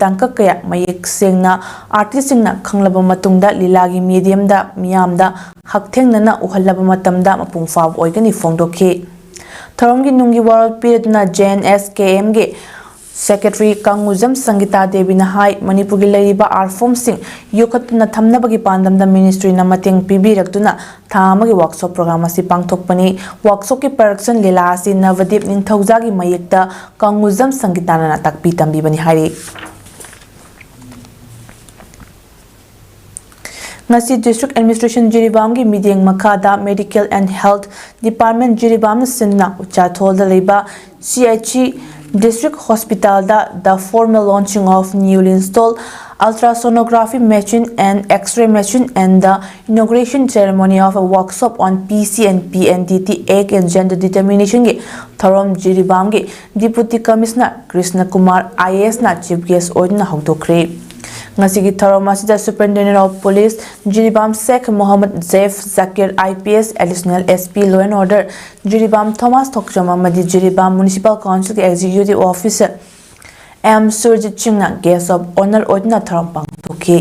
ꯇꯥꯡꯀꯛ ꯀꯌꯥ ꯃꯌꯦꯛ ꯁꯦꯡꯅ artist ꯁꯤꯡꯅ ꯈꯪꯂꯕ ꯃꯇꯨꯡꯗ ꯂꯤꯂꯥꯒꯤ medium ꯗ ꯃꯤꯌꯥꯝꯗ ꯍꯛꯊꯦꯡꯅꯅ ꯎꯍꯜꯂꯕ ꯃꯇꯝꯗ ꯃꯄꯨꯡ ꯐꯥꯕ ꯑꯣꯏꯒꯅꯤ ꯐꯣꯡꯗꯣꯛꯈꯤ꯫ ꯊꯧꯔꯝꯒꯤ ꯅꯨꯡꯒꯤ ꯋꯥꯔꯣꯜ ꯄꯤꯔꯗꯨꯅ J N S K M ꯒꯤ Secretary ꯀꯥꯡꯉꯨꯖꯝ ꯁꯪꯒꯤꯇꯥ ꯗꯦꯕꯤꯅ ꯍꯥꯏ, ꯃꯅꯤꯄꯨꯔꯒꯤ ꯂꯩꯔꯤꯕ art form ꯁꯤꯡ ꯌꯣꯛꯈꯠꯇꯨꯅ ꯊꯝꯅꯕꯒꯤ ꯄꯥꯟꯗꯝꯗ ministry ꯅ ꯃꯇꯦꯡ ꯄꯤꯕꯤꯔꯛꯇꯨꯅ ꯊꯥ ꯑꯃꯒꯤ workshop program ꯑꯁꯤ ꯄꯥꯡꯊꯣꯛꯄꯅꯤ꯫ Workshop ꯀꯤ production ꯂꯤꯂꯥ ꯑꯁꯤ ꯅꯕꯗꯤꯞ ꯅꯤꯡꯊꯧꯖꯥꯒꯤ ꯃꯌꯦꯛꯇ ꯀꯥꯡꯉꯨꯖꯝ ꯁꯪꯒꯤꯇꯥꯅ ꯇꯥꯛꯄꯤ ꯇꯝꯕꯤꯕꯅꯤ ꯍꯥꯏꯔꯤ꯫ ꯉꯁꯤ District Administration ꯖꯤꯔꯤꯕꯥꯝꯒꯤ ꯃꯤꯠꯌꯦꯡ ꯃꯈꯥꯗ Medical and Health Department ꯖꯤꯔꯤꯕꯥꯝꯅ ꯁꯤꯟꯅ ꯎꯆꯥꯊꯣꯜꯗ ꯂꯩꯕ C H C District Hospital the the formal launching of newly installed ultrasonography machine and X-ray machine and the inauguration ceremony of a workshop on P C and P N D T Act and Gender Determination ꯒꯤ ꯊꯧꯔꯝ ꯖꯤꯔꯤꯕꯥꯝꯒꯤ Deputy Commissioner Krishna Kumar I A S ꯅ chief guest ꯑꯣꯏꯗꯨꯅ ꯍꯧꯗꯣꯛꯈ꯭ꯔꯦ꯫ ꯉꯁꯤꯒꯤ ꯊꯧꯔꯝ ꯑꯁꯤꯗ Superintendent of Police Jiribam Sheikh Mohammad Jef Zakir I P S, Additional S P Law and Order Jiribam Thomas Thokchom ꯑꯃꯗꯤ Jiribam Municipal Council ꯒꯤ Executive Officer M Surjit ꯁꯤꯡꯅ guest of honour ꯑꯣꯏꯗꯨꯅ ꯊꯧꯔꯝ ꯄꯥꯡꯊꯣꯛꯈꯤ꯫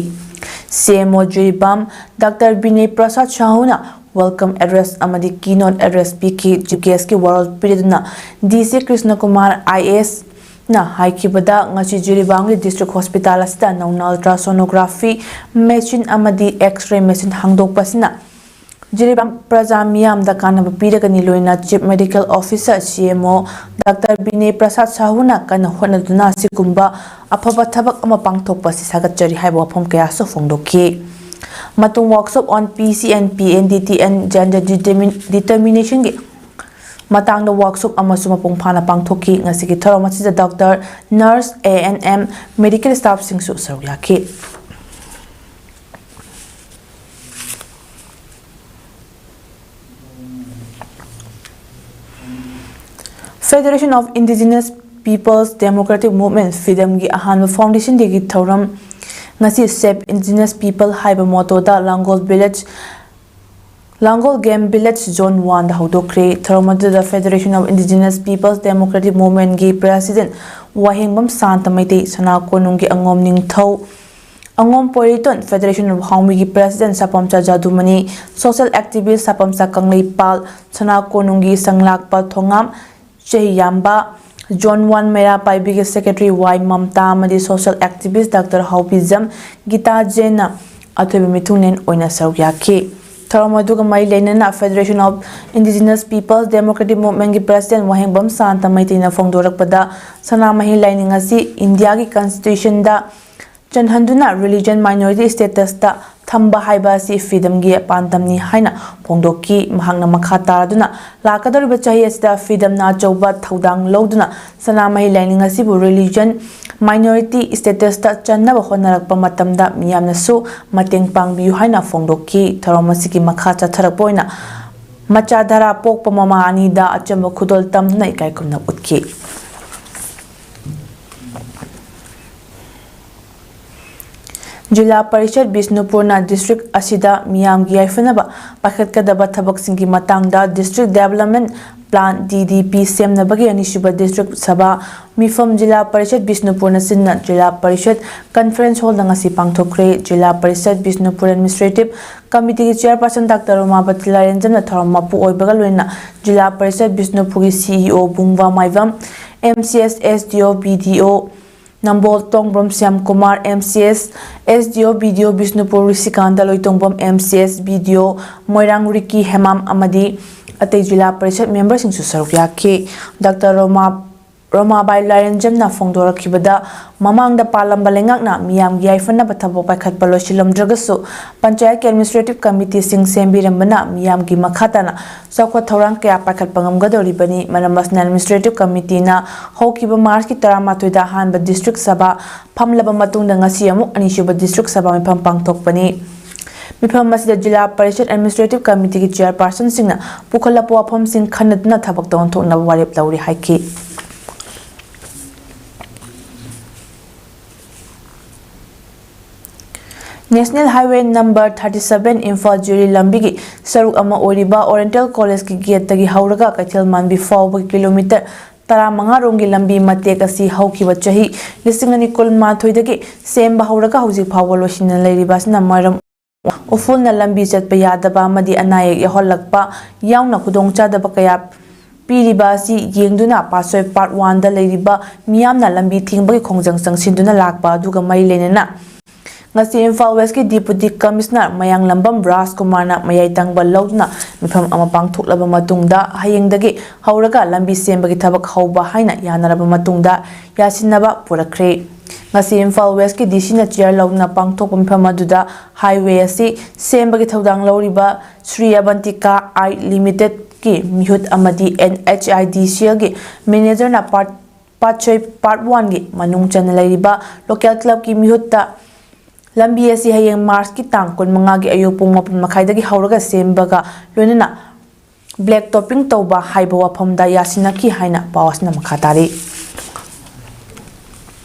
C M O Jiribam doctor Binay Prasad ꯁꯥꯍꯨꯅ welcome address ꯑꯃꯗꯤ keynote address ꯄꯤꯈꯤ꯫ Chief guest ꯀꯤ ꯋꯥꯔꯣꯜ ꯄꯤꯔꯗꯨꯅ D C Krishna Kumar I A S, ꯅ ꯍꯥꯏꯈꯤꯕꯗ, ꯉꯁꯤ ꯖꯤꯔꯤꯕꯥꯝꯒꯤ district hospital ꯑꯁꯤꯗ ꯅꯧꯅ ultrasonography machine ꯑꯃꯗꯤ X-ray machine ꯍꯥꯡꯗꯣꯛꯄ ꯑꯁꯤꯅ ꯖꯤꯔꯤꯕꯥꯝ ꯄ꯭ꯔꯖꯥ ꯃꯤꯌꯥꯝꯗ ꯀꯥꯟꯅꯕ ꯄꯤꯔꯒꯅꯤ꯫ ꯂꯣꯏꯅ Chief Medical Officer, C M O, Doctor ꯕꯤꯅꯦ Prasad ꯁꯥꯍꯨꯅ ꯀꯟꯅ ꯍꯣꯠꯅꯗꯨꯅ ꯑꯁꯤꯒꯨꯝꯕ ꯑꯐꯕ ꯊꯕꯛ ꯑꯃ ꯄꯥꯡꯊꯣꯛꯄ ꯑꯁꯤ ꯁꯥꯒꯠꯆꯔꯤ ꯍꯥꯏꯕ ꯋꯥꯐꯝ ꯀꯌꯥꯁꯨ ꯐꯣꯡꯗꯣꯛꯈꯤ꯫ ꯃꯇꯨꯡ workshop on P C and P N D T and gender determin-, determinationꯒꯤ ꯃꯇꯥꯡꯗ workshop ꯑꯃꯁꯨ ꯃꯄꯨꯡ ꯐꯥꯅ ꯄꯥꯡꯊꯣꯛꯈꯤ꯫ ꯉꯁꯤꯒꯤ ꯊꯧꯔꯝ ꯑꯁꯤꯗ doctor, nurse, A N M, medical staffꯁꯤꯡꯁꯨ ꯁꯔꯨꯛ ꯌꯥꯈꯤ꯫ Federation of Indigenous Peoples Democratic Movement, FIDMꯒꯤ ꯑꯍꯥꯟꯕ Foundation Dayꯒꯤ ꯊꯧꯔꯝ ꯉꯁꯤ Save Indigenous People ꯍꯥꯏꯕ mottoꯗ ꯂꯥꯡꯒꯣꯜ village, ꯂꯥꯡꯒꯣꯜ Game Village Zone Oneꯗ ꯍꯧꯗꯣꯛꯈ꯭ꯔꯦ꯫ ꯊꯧꯔꯝ ꯑꯗꯨꯗ Federation of Indigenous Peoples Democratic Movementꯀꯤ President ꯋꯥꯍꯦꯡꯕꯝ ꯁꯥꯟꯇ ꯃꯩꯇꯩ, ꯁꯅꯥ ꯀꯣꯅꯨꯡꯒꯤ ꯑꯉꯣꯝ ꯅꯤꯡꯊꯧ, ꯑꯉꯣꯝ Poireiton, Federation of ꯍꯥꯎꯃꯤꯒꯤ President ꯁꯥꯄꯝꯆꯥ ꯖꯥꯗꯨꯃꯅꯤ, social activist ꯁꯥꯄꯝꯆꯥ ꯀꯪꯂꯩꯄꯥꯜ, ꯁꯅꯥ ꯀꯣꯅꯨꯡꯒꯤ ꯁꯪꯂꯥꯛꯄ ꯊꯣꯉꯥꯝ ꯆꯍꯤꯌꯥꯝꯕ, Zone One ꯃꯩꯔꯥ ꯄꯥꯏꯕꯤꯒꯤ Secretary ꯋꯥꯏ ꯃꯝꯇꯥ ꯑꯃꯗꯤ social activist doctor ꯍꯥꯎꯕꯤꯖꯝ ꯒꯤꯇꯥ ꯖꯦꯟꯅ ꯑꯊꯣꯏꯕ ꯃꯤꯊꯨꯡꯂꯦꯟ ꯑꯣꯏꯅ ꯁꯔꯨꯛ ꯌꯥꯈꯤ꯫ ꯊꯧꯔꯝ ꯑꯗꯨꯒ ꯃꯔꯤ ꯂꯩꯅꯅ Federation of Indigenous Peoples Democratic Movementꯀꯤ President ꯋꯥꯍꯦꯡꯕꯝ ꯁꯥꯟꯇ ꯃꯩꯇꯩꯅ ꯐꯣꯡꯗꯣꯔꯛꯄꯗ, ꯁꯅꯥꯃꯍꯤ ꯂꯥꯏꯅꯤꯡ ꯑꯁꯤ ꯏꯟꯗꯤꯌꯥꯒꯤ Constitutionꯗ ꯆꯟꯍꯟꯗꯨꯅ religion minority statusꯇ ꯊꯝꯕ ꯍꯥꯏꯕ ꯑꯁꯤ FIDMꯒꯤ ꯄꯥꯟꯗꯝꯅꯤ ꯍꯥꯏꯅ ꯐꯣꯡꯗꯣꯛꯈꯤ꯫ ꯃꯍꯥꯛꯅ ꯃꯈꯥ ꯇꯥꯔꯗꯨꯅ, ꯂꯥꯛꯀꯗꯧꯔꯤꯕ ꯆꯍꯤ ꯑꯁꯤꯗ FIDMꯅ ꯑꯆꯧꯕ ꯊꯧꯗꯥꯡ ꯂꯧꯗꯨꯅ ꯁꯅꯥꯃꯍꯤ ꯂꯥꯏꯅꯤꯡ ꯑꯁꯤꯕꯨ religion minority statusꯇ ꯆꯟꯅꯕ ꯍꯣꯠꯅꯔꯛꯄ ꯃꯇꯝꯗ ꯃꯤꯌꯥꯝꯅꯁꯨ ꯃꯇꯦꯡ ꯄꯥꯡꯕꯤꯌꯨ ꯍꯥꯏꯅ ꯐꯣꯡꯗꯣꯛꯈꯤ꯫ ꯊꯧꯔꯝ ꯑꯁꯤꯒꯤ ꯃꯈꯥ ꯆꯠꯊꯔꯛꯄ ꯑꯣꯏꯅ ꯃꯆꯥ ꯙꯔꯥ ꯄꯣꯛꯄ ꯃꯃꯥ ꯑꯅꯤꯗ ꯑꯆꯝꯕ ꯈꯨꯗꯣꯜ ꯇꯝꯗꯨꯅ ꯏꯀꯥꯏ ꯈꯨꯝꯅꯕ ꯎꯠꯈꯤ꯫ ꯖꯤꯂꯥ ꯄꯔꯤꯁꯗ ꯕꯤꯁꯅꯨꯄꯨꯔꯅ district ꯑꯁꯤꯗ ꯃꯤꯌꯥꯝꯒꯤ ꯌꯥꯏꯐꯅꯕ ꯄꯥꯏꯈꯠꯀꯗꯕ ꯊꯕꯛꯁꯤꯡꯒꯤ ꯃꯇꯥꯡꯗ district development Plan, D D P, ꯁꯦꯝꯅꯕꯒꯤ ꯑꯅꯤꯁꯨꯕ ꯗꯤꯁꯇ꯭ꯔꯤꯛ ꯁꯚꯥ ꯃꯤꯐꯝ ꯖꯤꯂꯥ ꯄꯔꯤꯁꯠ ꯕꯤꯁꯅꯨꯄꯨꯔꯅ ꯁꯤꯟꯅ ꯖꯤꯂꯥ ꯄꯔꯤꯁꯠ ꯀꯟꯐꯔꯦꯟꯁ ꯍꯣꯜꯗ ꯉꯁꯤ ꯄꯥꯡꯊꯣꯛꯈ꯭ꯔꯦ꯫ ꯖꯤꯂꯥ ꯄꯔꯤꯁꯠ ꯕꯤꯁꯅꯨꯄꯨꯔ ꯑꯦꯗꯃꯤꯅꯤꯁꯇ꯭ꯔꯦꯇꯤꯚ ꯀꯃꯤꯇꯤꯒꯤ ꯆꯤꯌꯔꯄꯥꯔꯁꯟ ꯗꯥꯛꯇꯔ ꯔꯣꯃꯥꯕꯇꯤ ꯂꯥꯏꯔꯦꯟꯖꯝꯅ ꯊꯧꯔꯝ ꯃꯄꯨ ꯑꯣꯏꯕꯒ ꯂꯣꯏꯅꯅ ꯖꯤꯂꯥ ꯄꯔꯤꯁꯠ ꯕꯤꯁꯅꯨꯄꯨꯔꯒꯤ ꯁꯤ ꯏ ꯑꯣ ꯕꯨꯡꯕꯥ ꯃꯥꯏꯕꯝ, M C S, S D ꯑꯣ, ꯕꯤ ꯗꯤ ꯑꯣ, ꯅꯝꯕꯣꯜ ꯇꯣꯡꯕ꯭ꯔꯣꯝ Shyam Kumar, M C S, S D ꯑꯣ, ꯕꯤ ꯗꯤ ꯑꯣ ꯕꯤꯁꯅꯨꯄꯨꯔ ꯔꯤꯁꯤꯀꯥꯟꯇ ꯂꯣꯏꯇꯣꯡꯕꯝ, ꯑꯦꯝ ꯁꯤ ꯑꯦꯁ, ꯕꯤ ꯗꯤ ꯑꯣ ꯃꯣꯏꯔꯥꯡ ꯔꯤꯀꯤ ꯍꯦꯃꯥꯝ ꯑꯃꯗꯤ ꯑꯇꯩ ꯖꯤꯂꯥ ꯄꯔꯤꯁꯠ ꯃꯦꯝꯕꯔꯁꯤꯡꯁꯨ ꯁꯔꯨꯛ ꯌꯥꯈꯤ꯫ ꯗꯥꯛꯇꯔ ꯔꯣꯃꯥ, ꯔꯣꯃꯥꯕꯥꯏ ꯂꯥꯏꯔꯦꯟꯖꯝꯅ ꯐꯣꯡꯗꯣꯔꯛꯈꯤꯕꯗ, ꯃꯃꯥꯡꯗ ꯄꯥꯜꯂꯝꯕ ꯂꯩꯉꯥꯛꯅ ꯃꯤꯌꯥꯝꯒꯤ ꯌꯥꯏꯐꯅꯕ ꯊꯕꯛ ꯄꯥꯏꯈꯠꯄ ꯂꯣꯏꯁꯤꯜꯂꯝꯗ꯭ꯔꯒꯁꯨ, ꯄꯟꯆꯥꯌꯠꯀꯤ ꯑꯦꯗꯃꯤꯅꯤꯁꯇ꯭ꯔꯦꯇꯤꯚ ꯀꯃꯤꯇꯤꯁꯤꯡ ꯁꯦꯝꯕꯤꯔꯝꯕꯅ ꯃꯤꯌꯥꯝꯒꯤ ꯃꯈꯥ ꯇꯥꯅ ꯆꯥꯎꯈꯠ ꯊꯧꯔꯥꯡ ꯀꯌꯥ ꯄꯥꯏꯈꯠꯄ ꯉꯝꯒꯗꯧꯔꯤꯕꯅꯤ꯫ ꯃꯔꯝ ꯑꯁꯤꯅ ꯑꯦꯗꯃꯤꯅꯤꯁꯇ꯭ꯔꯦꯇꯤꯚ ꯀꯃꯤꯇꯤꯅ ꯍꯧꯈꯤꯕ ꯃꯥꯔꯆꯀꯤ ꯇꯔꯥꯃꯥꯊꯣꯏꯗ ꯑꯍꯥꯟꯕ ꯗꯤꯁꯇ꯭ꯔꯤꯛ ꯁꯚꯥ ꯐꯝꯂꯕ ꯃꯇꯨꯡꯗ ꯉꯁꯤ ꯑꯃꯨꯛ ꯑꯅꯤꯁꯨꯕ ꯗꯤꯁꯇ꯭ꯔꯤꯛ ꯁꯚꯥ ꯃꯤꯐꯝ ꯄꯥꯡꯊꯣꯛꯄꯅꯤ꯫ ꯃꯤꯐꯝ ꯑꯁꯤꯗ ꯖꯤꯂꯥ ꯄꯔꯤꯁꯠ ꯑꯦꯗꯃꯤꯅꯤꯁꯇ꯭ꯔꯦꯇꯤꯚ ꯀꯃꯤꯇꯤꯒꯤ ꯆꯤꯌꯔꯄꯥꯔꯁꯟꯁꯤꯡꯅ ꯄꯨꯈꯠꯂꯛꯄ ꯋꯥꯐꯝꯁꯤꯡ ꯈꯟꯅꯗꯨꯅ ꯊꯕꯛꯇ ꯑꯣꯟꯊꯣꯛꯅꯕ ꯋꯥꯔꯦꯞ ꯂꯧꯔꯤ ꯍꯥꯏꯈꯤ꯫ National Highway number thirty seven Imphal ꯖꯤꯔꯤ ꯂꯝꯕꯤꯒꯤ ꯁꯔꯨꯛ ꯑꯃ ꯑꯣꯏꯔꯤꯕ ꯑꯣꯔꯤꯌꯦꯟꯇꯦꯜ ꯀꯣꯂꯦꯖꯀꯤ ꯒꯦꯠꯇꯒꯤ ꯍꯧꯔꯒ ꯀꯩꯊꯦꯜ ꯃꯥꯟꯕꯤ ꯐꯥꯎꯕꯒꯤ ꯀꯤꯂꯣꯃꯤꯇꯔ ꯇꯔꯥꯃꯉꯥ ꯔꯣꯝꯒꯤ ꯂꯝꯕꯤ ꯃꯇꯦꯛ ꯑꯁꯤ ꯍꯧꯈꯤꯕ ꯆꯍꯤ ꯂꯤꯁꯤꯡ ꯑꯅꯤ ꯀꯨꯟꯃꯥꯊꯣꯏꯗꯒꯤ ꯁꯦꯝꯕ ꯍꯧꯔꯒ ꯍꯧꯖꯤꯛ ꯐꯥꯎꯕ ꯂꯣꯏꯁꯤꯟꯅ ꯂꯩꯔꯤꯕ ꯑꯁꯤꯅ ꯃꯔꯝ ꯎꯐꯨꯜꯅ ꯂꯝꯕꯤ ꯆꯠꯄ ꯌꯥꯗꯕ ꯑꯃꯗꯤ ꯑꯅꯥ ꯑꯌꯦꯛ ꯌꯥꯎꯍꯜꯂꯛꯄ ꯌꯥꯎꯅ ꯈꯨꯗꯣꯡꯆꯥꯗꯕ ꯀꯌꯥ ꯄꯤꯔꯤꯕ ꯑꯁꯤ ꯌꯦꯡꯗꯨꯅ ꯄꯥꯠꯁꯣꯏ ꯄꯥꯔꯠ ꯋꯥꯟꯗ ꯂꯩꯔꯤꯕ ꯃꯤꯌꯥꯝꯅ ꯂꯝꯕꯤ ꯊꯤꯡꯕꯒꯤ ꯈꯣꯡꯖꯪ ꯆꯪꯁꯤꯟꯗꯨꯅ ꯂꯥꯛꯄ ꯑꯗꯨꯒ ꯃꯔꯤ ꯂꯩꯅꯅ ꯉꯁꯤ ꯏꯝꯐꯥꯜ ꯋꯦꯁꯀꯤ ꯗꯤꯄꯨꯇꯤ ꯀꯃꯤꯁꯅꯔ ꯃꯌꯥꯡꯂꯝꯕꯝ ꯔꯥꯖꯀꯨꯃꯥꯔꯅ ꯃꯌꯥꯏ ꯇꯪꯕ ꯂꯧꯗꯨꯅ ꯃꯤꯐꯝ ꯑꯃ ꯄꯥꯡꯊꯣꯛꯂꯕ ꯃꯇꯨꯡꯗ ꯍꯌꯦꯡꯗꯒꯤ ꯍꯧꯔꯒ ꯂꯝꯕꯤ ꯁꯦꯝꯕꯒꯤ ꯊꯕꯛ ꯍꯧꯕ ꯍꯥꯏꯅ ꯌꯥꯅꯔꯕ ꯃꯇꯨꯡꯗ ꯌꯥꯁꯤꯟꯅꯕ ꯄꯨꯔꯛꯈ꯭ꯔꯦ꯫ ꯉꯁꯤ ꯏꯝꯐꯥꯜ ꯋꯦꯁꯀꯤ ꯗꯤ ꯁꯤꯅ ꯆꯤꯌꯔ ꯂꯧꯗꯨꯅ ꯄꯥꯡꯊꯣꯛꯄ ꯃꯤꯐꯝ ꯑꯗꯨꯗ ꯍꯥꯏꯋꯦ ꯑꯁꯤ ꯁꯦꯝꯕꯒꯤ ꯊꯧꯗꯥꯡ ꯂꯧꯔꯤꯕ ꯁ꯭ꯔꯤ ꯑꯕꯟꯇꯤꯀꯥ ꯑꯥꯏ ꯂꯤꯃꯤꯇꯦꯗꯀꯤ ꯃꯤꯍꯨꯠ ꯑꯃꯗꯤ ꯑꯦꯟ ꯑꯩꯆ ꯑꯥꯏ ꯗꯤ ꯁꯤ ꯑꯦꯜꯒꯤ ꯃꯦꯅꯦꯖꯔꯅ ꯄꯥꯠ, ꯄꯥꯠꯁꯣꯏ ꯄꯥꯔꯠ ꯋꯥꯟꯒꯤ ꯃꯅꯨꯡ ꯆꯟꯅ ꯂꯩꯔꯤꯕ ꯂꯣꯀꯦꯜ ꯀ꯭ꯂꯕꯀꯤ ꯃꯤꯍꯨꯠꯇ ꯂꯝꯕꯤ ꯑꯁꯤ ꯍꯌꯦꯡ ꯃꯥꯔꯆꯀꯤ ꯇꯥꯡ ꯀꯨꯟꯃꯉꯥꯒꯤ ꯑꯌꯨꯛ ꯄꯨꯡ ꯃꯥꯄꯟ ꯃꯈꯥꯏꯗꯒꯤ ꯍꯧꯔꯒ ꯁꯦꯝꯕꯒ ꯂꯣꯏꯅꯅ ꯕ꯭ꯂꯦꯛ ꯇꯣꯞꯄꯤꯡ ꯇꯧꯕ ꯍꯥꯏꯕ ꯋꯥꯐꯝꯗ ꯌꯥꯁꯤꯟꯅꯈꯤ ꯍꯥꯏꯅ ꯄꯥꯎ ꯑꯁꯤꯅ ꯃꯈꯥ ꯇꯥꯔꯤ꯫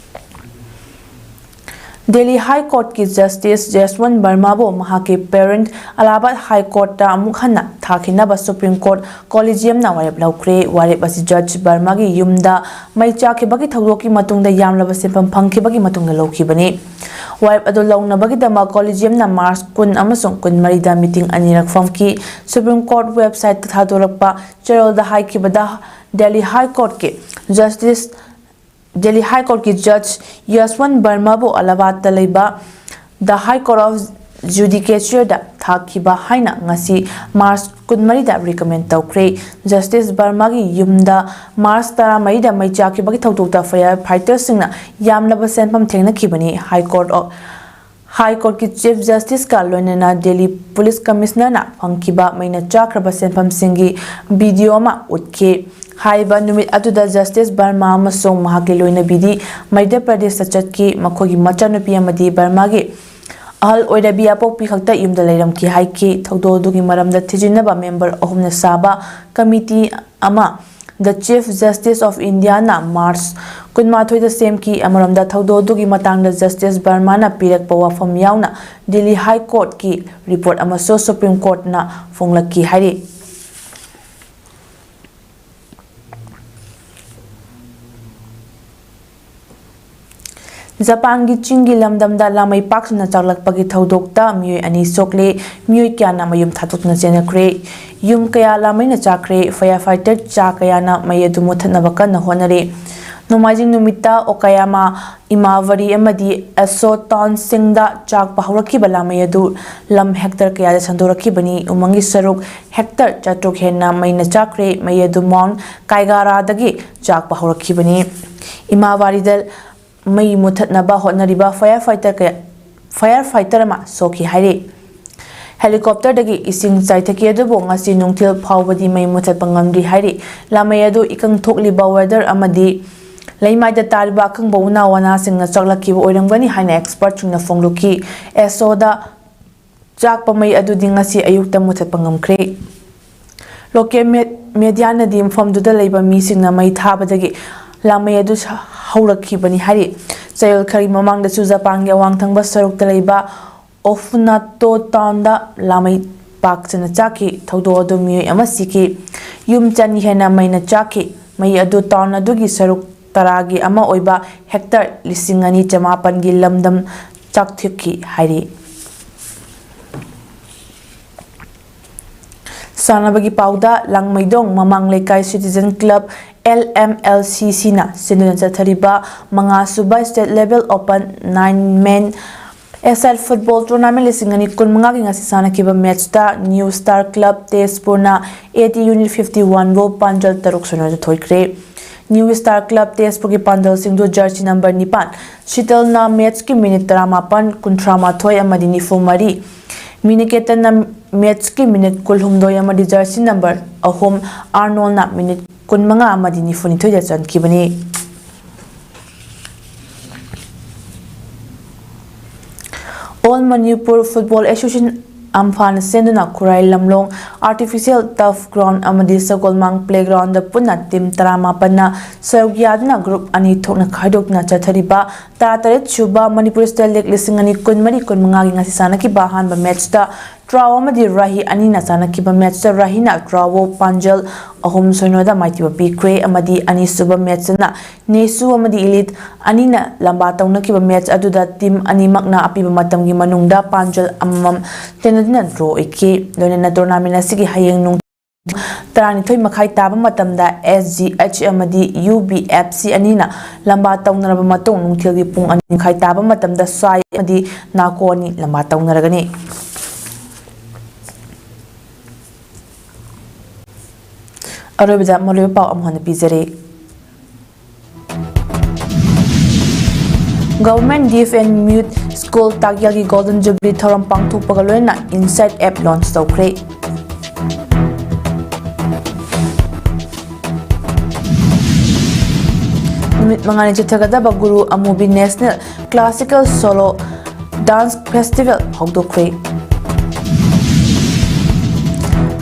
ꯗꯦꯜꯂꯤ ꯍꯥꯏ ꯀꯣꯔꯠꯀꯤ ꯖꯁꯇꯤꯁ ꯖꯁꯋꯟ ꯕꯔꯃꯥꯕꯨ ꯃꯍꯥꯛꯀꯤ ꯄꯦꯔꯦꯟꯠ ꯑꯂꯥꯍꯥꯕꯥꯗ ꯍꯥꯏ ꯀꯣꯔꯠꯇ ꯑꯃꯨꯛ ꯍꯟꯅ ꯊꯥꯈꯤꯅꯕ ꯁꯨꯄ꯭ꯔꯤꯝ ꯀꯣꯔꯠ ꯀꯣꯂꯤꯖꯤꯌꯝꯅ ꯋꯥꯔꯦꯞ ꯂꯧꯈ꯭ꯔꯦ꯫ ꯋꯥꯔꯦꯞ ꯑꯁꯤ ꯖꯖ ꯕꯔꯃꯥꯒꯤ ꯌꯨꯝꯗ ꯃꯩ ꯆꯥꯛꯈꯤꯕꯒꯤ ꯊꯧꯗꯣꯛꯀꯤ ꯃꯇꯨꯡꯗ ꯌꯥꯝꯂꯕ ꯁꯦꯟꯐꯝ ꯐꯪꯈꯤꯕꯒꯤ ꯃꯇꯨꯡꯗ ꯂꯧꯈꯤꯕꯅꯤ꯫ ꯋꯥꯔꯦꯞ ꯑꯗꯨ ꯂꯧꯅꯕꯒꯤꯗꯃꯛ ꯀꯣꯂꯤꯖꯤꯌꯝꯅ ꯃꯥꯔꯆ ꯀꯨꯟ ꯑꯃꯁꯨꯡ ꯀꯨꯟꯃꯔꯤꯗ ꯃꯤꯇꯤꯡ ꯑꯅꯤꯔꯛ ꯐꯝꯈꯤ꯫ ꯁꯨꯄ꯭ꯔꯤꯝ ꯀꯣꯔꯠ ꯋꯦꯕꯁꯥꯏꯠꯇ ꯊꯥꯗꯣꯔꯛꯄ ꯆꯦꯔꯣꯜꯗ ꯍꯥꯏꯈꯤꯕꯗ, ꯗꯦꯜꯂꯤ ꯍꯥꯏ ꯀꯣꯔꯠꯀꯤ ꯖꯁꯇꯤꯁ ꯗꯦꯜꯂꯤ ꯍꯥꯏ ꯀꯣꯔꯠꯀꯤ ꯖꯖ ꯌꯁꯋꯟ ꯕꯔꯃꯥꯕꯨ ꯑꯂꯥꯍꯥꯕꯥꯗꯇ ꯂꯩꯕ The High Court of Judicature ꯗ ꯊꯥꯈꯤꯕ ꯍꯥꯏꯅ ꯉꯁꯤ ꯃꯥꯔꯆ ꯀꯨꯟꯃꯔꯤꯗ ꯔꯤꯀꯃꯦꯟ ꯇꯧꯈ꯭ꯔꯦ꯫ ꯖꯁꯇꯤꯁ ꯕꯔꯃꯥꯒꯤ ꯌꯨꯝꯗ ꯃꯥꯔꯆ ꯇꯔꯥꯃꯔꯤꯗ ꯃꯩ ꯆꯥꯛꯈꯤꯕꯒꯤ ꯊꯧꯗꯣꯛꯇ ꯐꯥꯌꯔ ꯐꯥꯏꯇꯔꯁꯤꯡꯅ ꯌꯥꯝꯂꯕ ꯁꯦꯟꯐꯝ ꯊꯦꯡꯅꯈꯤꯕꯅꯤ꯫ ꯍꯥꯏ ꯀꯣꯔꯠ ꯑꯣꯐ ꯍꯥꯏ ꯀꯣꯔꯠꯀꯤ ꯆꯤꯐ ꯖꯁꯇꯤꯁꯀ ꯂꯣꯏꯅꯅ ꯗꯦꯜꯂꯤ ꯄꯨꯂꯤꯁ ꯀꯃꯤꯁꯅꯔꯅ ꯐꯪꯈꯤꯕ ꯃꯩꯅ ꯆꯥꯛꯈ꯭ꯔꯕ ꯁꯦꯟꯐꯝꯁꯤꯡꯒꯤ ꯚꯤꯗꯤꯑꯣ ꯑꯃ ꯎꯠꯈꯤ꯫ ꯍꯥꯏꯔꯤꯕ ꯅꯨꯃꯤꯠ ꯑꯗꯨꯗ ꯖꯁꯇꯤꯁ ꯕꯔꯃꯥ ꯑꯃꯁꯨꯡ ꯃꯍꯥꯛꯀꯤ ꯂꯣꯏꯅꯕꯤꯗꯤ ꯃꯙ꯭ꯌ ꯄ꯭ꯔꯗꯦꯁꯇ ꯆꯠꯈꯤ꯫ ꯃꯈꯣꯏꯒꯤ ꯃꯆꯥꯅꯨꯄꯤ ꯑꯃꯗꯤ ꯕꯔꯃꯥꯒꯤ ꯑꯍꯜ ꯑꯣꯏꯔꯕꯤ ꯑꯄꯣꯛꯄꯤ ꯈꯛꯇ ꯌꯨꯝꯗ ꯂꯩꯔꯝꯈꯤ ꯍꯥꯏꯈꯤ꯫ ꯊꯧꯗꯣꯛ ꯑꯗꯨꯒꯤ ꯃꯔꯝꯗ ꯊꯤꯖꯤꯟꯅꯕ ꯃꯦꯝꯕꯔ ꯑꯍꯨꯝꯅ ꯁꯥꯕ ꯀꯃꯤꯇꯤ ꯑꯃ, The Chief Justice of India ꯅ ꯃꯥꯔꯆ ꯀꯨꯟꯃꯥꯊꯣꯏꯗ ꯁꯦꯝꯈꯤ꯫ ꯑꯃꯔꯣꯝꯗ ꯊꯧꯗꯣꯛ ꯑꯗꯨꯒꯤ ꯃꯇꯥꯡꯗ ꯖꯁꯇꯤꯁ ꯕꯔꯃꯥꯅ ꯄꯤꯔꯛꯄ ꯋꯥꯐꯝ ꯌꯥꯎꯅ ꯗꯤꯜꯂꯤ ꯍꯥꯏ ꯀꯣꯔꯠꯀꯤ ꯔꯤꯄꯣꯔꯠ ꯑꯃꯁꯨ ꯁꯨꯄ꯭ꯔꯤꯝ ꯀꯣꯔꯠꯅ ꯐꯣꯡꯂꯛꯈꯤ ꯍꯥꯏꯔꯤ꯫ ꯖꯄꯥꯟꯒꯤ ꯆꯤꯡꯒꯤ ꯂꯝꯗꯝꯗ ꯂꯥꯃꯩ ꯄꯥꯛ ꯁꯟꯅ ꯆꯥꯛꯂꯛꯄꯒꯤ ꯊꯧꯗꯣꯛꯇ ꯃꯤꯑꯣꯏ ꯑꯅꯤ ꯁꯣꯛꯂꯦ, ꯃꯤꯑꯣꯏ ꯀꯌꯥꯅ ꯃꯌꯨꯝ ꯊꯥꯗꯣꯛꯇꯨꯅ ꯆꯦꯟꯅꯈ꯭ꯔꯦ꯫ ꯌꯨꯝ ꯀꯌꯥ ꯂꯥꯃꯩꯅ ꯆꯥꯛꯈ꯭ꯔꯦ꯫ ꯐꯥꯌꯔ ꯐꯥꯏꯇꯔ ꯆꯥ ꯀꯌꯥꯅ ꯃꯩ ꯑꯗꯨ ꯃꯨꯠꯊꯠꯅꯕ ꯀꯟꯅ ꯍꯣꯠꯅꯔꯤ꯫ ꯅꯣꯡꯃꯥꯏꯖꯤꯡ ꯅꯨꯃꯤꯠꯇ ꯑꯣꯀꯥꯌꯥꯃꯥ, ꯏꯃꯥꯋꯥꯔꯤ ꯑꯃꯗꯤ ꯑꯦꯁꯣ ꯇꯥꯎꯟꯁꯤꯡꯗ ꯆꯥꯛꯄ ꯍꯧꯔꯛꯈꯤꯕ ꯂꯥꯃꯩ ꯑꯗꯨ ꯂꯝ ꯍꯦꯛꯇꯔ ꯀꯌꯥꯗ ꯁꯟꯗꯣꯔꯛꯈꯤꯕꯅꯤ꯫ ꯎꯃꯪꯒꯤ ꯁꯔꯨꯛ ꯍꯦꯛꯇꯔ ꯆꯥꯇ꯭ꯔꯨꯛ ꯍꯦꯟꯅ ꯃꯩꯅ ꯆꯥꯛꯈ꯭ꯔꯦ꯫ ꯃꯩ ꯑꯗꯨ ꯃꯥꯎꯟ ꯀꯥꯏꯒꯥꯔꯥꯗꯒꯤ ꯆꯥꯛꯄ ꯍꯧꯔꯛꯈꯤꯕꯅꯤ꯫ ꯏꯃꯥꯋꯥꯔꯤꯗ ꯃꯩ ꯃꯨꯊꯠꯅꯕ ꯍꯣꯠꯅꯔꯤꯕ ꯐꯥꯌꯔ ꯐꯥꯏꯇꯔ ꯀꯌꯥ, ꯐꯥꯌꯔ ꯐꯥꯏꯇꯔ ꯑꯃ ꯁꯣꯛꯈꯤ ꯍꯥꯏꯔꯤ꯫ ꯍꯦꯂꯤꯀꯣꯞꯇꯔꯗꯒꯤ ꯏꯁꯤꯡ ꯆꯥꯏꯊꯈꯤ, ꯑꯗꯨꯕꯨ ꯉꯁꯤ ꯅꯨꯡꯊꯤꯜ ꯐꯥꯎꯕꯗꯤ ꯃꯩ ꯃꯨꯊꯠꯄ ꯉꯝꯗ꯭ꯔꯤ ꯍꯥꯏꯔꯤ꯫ ꯂꯥꯃꯩ ꯑꯗꯨ ꯏꯀꯪ ꯊꯣꯛꯂꯤꯕ ꯋꯦꯗꯔ ꯑꯃꯗꯤ ꯂꯩꯃꯥꯏꯗ ꯇꯥꯔꯤꯕ ꯑꯀꯪꯕ ꯎꯅꯥ ꯋꯥꯅꯥꯁꯤꯡꯅ ꯆꯥꯛꯂꯛꯈꯤꯕ ꯑꯣꯏꯔꯝꯒꯅꯤ ꯍꯥꯏꯅ ꯑꯦꯛꯁꯄꯔꯠꯁꯤꯡꯅ ꯐꯣꯡꯗꯣꯛꯈꯤ꯫ ꯑꯦꯁꯣꯗ ꯆꯥꯛꯄ ꯃꯩ ꯑꯗꯨꯗꯤ ꯉꯁꯤ ꯑꯌꯨꯛꯇ ꯃꯨꯊꯠꯄ ꯉꯝꯈ꯭ꯔꯦ꯫ ꯂꯣꯀꯦꯜ ꯃꯦ-, ꯃꯦꯗꯤꯌꯥꯅꯗꯤ ꯃꯐꯝꯗꯨꯗ ꯂꯩꯕ ꯃꯤꯁꯤꯡꯅ ꯃꯩ ꯊꯥꯕꯗꯒꯤ ꯂꯥꯃꯩ ꯑꯗꯨ ꯁ-, ꯍꯧꯔꯛꯈꯤꯕꯅꯤ ꯍꯥꯏꯔꯤ꯫ ꯆꯌꯣꯜ ꯈꯔꯒꯤ ꯃꯃꯥꯡꯗꯁꯨ ꯖꯄꯥꯟꯒꯤ ꯑꯋꯥꯡ ꯊꯪꯕ ꯁꯔꯨꯛꯇ ꯂꯩꯕ ꯑꯣꯐꯨꯅꯥꯇꯣ ꯇꯥꯎꯟꯗ ꯂꯥꯃꯩ ꯄꯥꯛ ꯆꯅ ꯆꯥꯛꯈꯤ꯫ ꯊꯧꯗꯣꯛ ꯑꯗꯨ ꯃꯤꯑꯣꯏ ꯑꯃ ꯁꯤꯈꯤ꯫ ꯌꯨꯝ ꯆꯅꯤ ꯍꯦꯟꯅ ꯃꯩꯅ ꯆꯥꯛꯈꯤ꯫ ꯃꯩ ꯑꯗꯨ ꯇꯥꯎꯟ ꯑꯗꯨꯒꯤ ꯁꯔꯨꯛ ꯇꯔꯥꯒꯤ ꯑꯃ ꯑꯣꯏꯕ ꯍꯦꯛꯇꯔ ꯂꯤꯁꯤꯡ ꯑꯅꯤ ꯆꯃꯥꯄꯟꯒꯤ ꯂꯝꯗꯝ ꯆꯥꯛꯊꯤꯛꯈꯤ ꯍꯥꯏꯔꯤ꯫ ꯁꯥꯟꯅꯕꯒꯤ ꯄꯥꯎꯗ, Langmeidong Mamang Leikai citizen club, L M L C ꯁꯤꯅ ꯁꯤꯟꯗꯨꯅ ꯆꯠꯊꯔꯤꯕ ꯃꯉꯥ ꯁꯨꯕ state level open nine men aside football tournament ꯂꯤꯁꯤꯡ ꯑꯅꯤ ꯀꯨꯟꯃꯉꯥꯒꯤ ꯉꯁꯤ ꯁꯥꯟꯅꯈꯤꯕ ꯃꯦꯠꯆꯇ ꯅ꯭ꯌꯨ ꯁ꯭ꯇꯥꯔ ꯀ꯭ꯂꯕ ꯇꯦꯖꯄꯨꯔꯅ ꯑꯦ ꯇꯤ ꯌꯨꯅꯤꯠ ꯐꯤꯐꯇꯤ ꯋꯥꯟꯕꯨ ꯄꯥꯟꯖꯜ ꯇꯔꯨꯛ ꯁꯨꯞꯅꯗ ꯊꯣꯏꯈ꯭ꯔꯦ꯫ ꯅ꯭ꯌꯨ ꯁ꯭ꯇꯥꯔ ꯀ꯭ꯂꯕ ꯇꯦꯖꯄꯨꯔꯒꯤ ꯄꯥꯟꯖꯜꯁꯤꯡꯗꯨ ꯖꯔꯁꯤ ꯅꯝꯕꯔ ꯅꯤꯄꯥꯟ, ꯁꯤꯇꯜꯅ ꯃꯦꯠꯆꯀꯤ ꯃꯤꯅꯤꯠ ꯇꯔꯥꯃꯥꯄꯟ, ꯀꯨꯟꯊ꯭ꯔꯥ ꯃꯥꯊꯣꯏ ꯑꯃꯗꯤ ꯅꯤꯐꯨ ꯃꯔꯤ, ꯃꯤꯅꯤꯀꯦꯇꯟꯅ ꯃꯦꯠꯆꯀꯤ ꯃꯤꯅꯤꯠ ꯀꯨꯟꯍꯨꯝꯗꯣꯏ ꯑꯃꯗꯤ ꯖꯔꯁꯤ ꯅꯝꯕꯔ ꯑꯍꯨꯝ, ꯑꯥꯔꯅꯣꯜꯅ ꯃꯤꯅꯤꯠ ꯀꯨꯟꯃꯉꯥ ꯑꯃꯗꯤ ꯅꯤꯐꯨꯅꯤꯊꯣꯏꯗ ꯆꯟꯈꯤꯕꯅꯤ꯫ ꯑꯣꯜ ꯃꯅꯤꯄꯨꯔ ꯐꯨꯠꯕꯣꯜ ꯑꯦꯁꯣꯁꯤꯌꯦꯁꯟ, ꯑꯝꯐꯥꯅ ꯁꯦꯝꯗꯨꯅ ꯈꯨꯔꯥꯏ ꯂꯝꯂꯣꯡ ꯑꯥꯔꯇꯤꯐꯤꯁꯤꯌꯦꯜ ꯇꯔꯐ ꯒ꯭ꯔꯥꯎꯟ ꯑꯃꯗꯤ ꯁꯒꯣꯜꯃꯥꯡ ꯄ꯭ꯂꯦꯒ꯭ꯔꯥꯎꯟꯗ ꯄꯨꯟꯅ ꯇꯤꯝ ꯇꯔꯥꯃꯥꯄꯟꯅ ꯁꯔꯨꯛ ꯌꯥꯗꯨꯅ ꯒ꯭ꯔꯨꯞ ꯑꯅꯤ ꯊꯣꯛꯅ ꯈꯥꯏꯗꯣꯛꯇꯨꯅ ꯆꯠꯊꯔꯤꯕ ꯇꯔꯥꯇꯔꯦꯠ ꯁꯨꯕ ꯃꯅꯤꯄꯨꯔ ꯁ꯭ꯇꯦꯠ ꯂꯤꯒ ꯂꯤꯁꯤꯡ ꯑꯅꯤ ꯀꯨꯟꯃꯔꯤ ꯀꯨꯟꯃꯉꯥꯒꯤ ꯉꯁꯤ ꯁꯥꯟꯅꯈꯤꯕ ꯑꯍꯥꯟꯕ ꯃꯦꯠꯆꯇ ꯇ꯭ꯔꯥꯎ ꯑꯃꯗꯤ ꯔꯥꯍꯤ ꯑꯅꯤꯅ ꯁꯥꯟꯅꯈꯤꯕ ꯃꯦꯠꯆꯇ ꯔꯥꯍꯤꯅ ꯇ꯭ꯔꯥꯎꯕꯨ ꯄꯥꯟꯖꯜ ꯑꯍꯨꯝ ꯁꯨꯞꯅꯗ ꯃꯥꯏꯊꯤꯕ ꯄꯤꯈ꯭ꯔꯦ ꯑꯃꯗꯤ ꯑꯅꯤꯁꯨꯕ ꯃꯦꯠꯆꯇꯅ ꯅꯦꯁꯨ ꯑꯃꯗꯤ ꯏꯂꯤꯠ ꯑꯅꯤꯅ ꯂꯝꯕꯥ ꯇꯧꯅꯈꯤꯕ ꯃꯦꯠꯆ ꯑꯗꯨꯗ ꯇꯤꯝ ꯑꯅꯤꯃꯛꯅ ꯑꯄꯤꯕ ꯃꯇꯝꯒꯤ ꯃꯅꯨꯡꯗ ꯄꯥꯟꯖꯜ ꯑꯃꯃꯝ ꯇꯦꯟꯅꯗꯨꯅ ꯗ꯭ꯔꯣ ꯑꯣꯏꯈꯤ꯫ ꯂꯣꯏꯅꯅ ꯇꯣꯔꯅꯥꯃꯦꯟ ꯑꯁꯤꯒꯤ ꯍꯌꯦꯡ ꯅꯨꯡ ꯇꯔꯥꯅꯤꯊꯣꯏ ꯃꯈꯥꯏ ꯇꯥꯕ ꯃꯇꯝꯗ ꯑꯦꯁ ꯖꯤ ꯑꯩꯆ ꯑꯃꯗꯤ ꯌꯨ ꯕꯤ ꯑꯦꯐ ꯁꯤ ꯑꯅꯤꯅ ꯂꯝꯕꯥ ꯇꯧꯅꯔꯕ ꯃꯇꯨꯡ ꯅꯨꯡꯊꯤꯜꯒꯤ ꯄꯨꯡ ꯑꯅꯤ ꯃꯈꯥꯏ ꯇꯥꯕ ꯃꯇꯝꯗ ꯁ꯭ꯋꯥꯏ ꯑꯃꯗꯤ ꯅꯥꯀꯣ ꯑꯅꯤ ꯂꯝꯕꯥ ꯇꯧꯅꯔꯒꯅꯤ꯫ ꯑꯔꯣꯏꯕꯗ ꯃꯔꯨꯑꯣꯏꯕ ꯄꯥꯎ ꯑꯃꯨꯛ ꯍꯟꯅ ꯄꯤꯖꯔꯤ꯫ Government Deaf and Mute School ꯇꯥꯛꯌꯦꯜꯒꯤ Golden Jubilee ꯊꯧꯔꯝ ꯄꯥꯡꯊꯣꯛꯄꯒ ꯂꯣꯏꯅꯅ INSIGHT app launch ꯇꯧꯈ꯭ꯔꯦ꯫ ꯅꯨꯃꯤꯠ ꯃꯉꯥꯅꯤ ꯆꯠꯊꯒꯗꯕ ꯒꯨꯔꯨ ꯑꯃꯨꯕꯤ National Classical Solo Dance Festival ꯍꯧꯗꯣꯛꯈ꯭ꯔꯦ꯫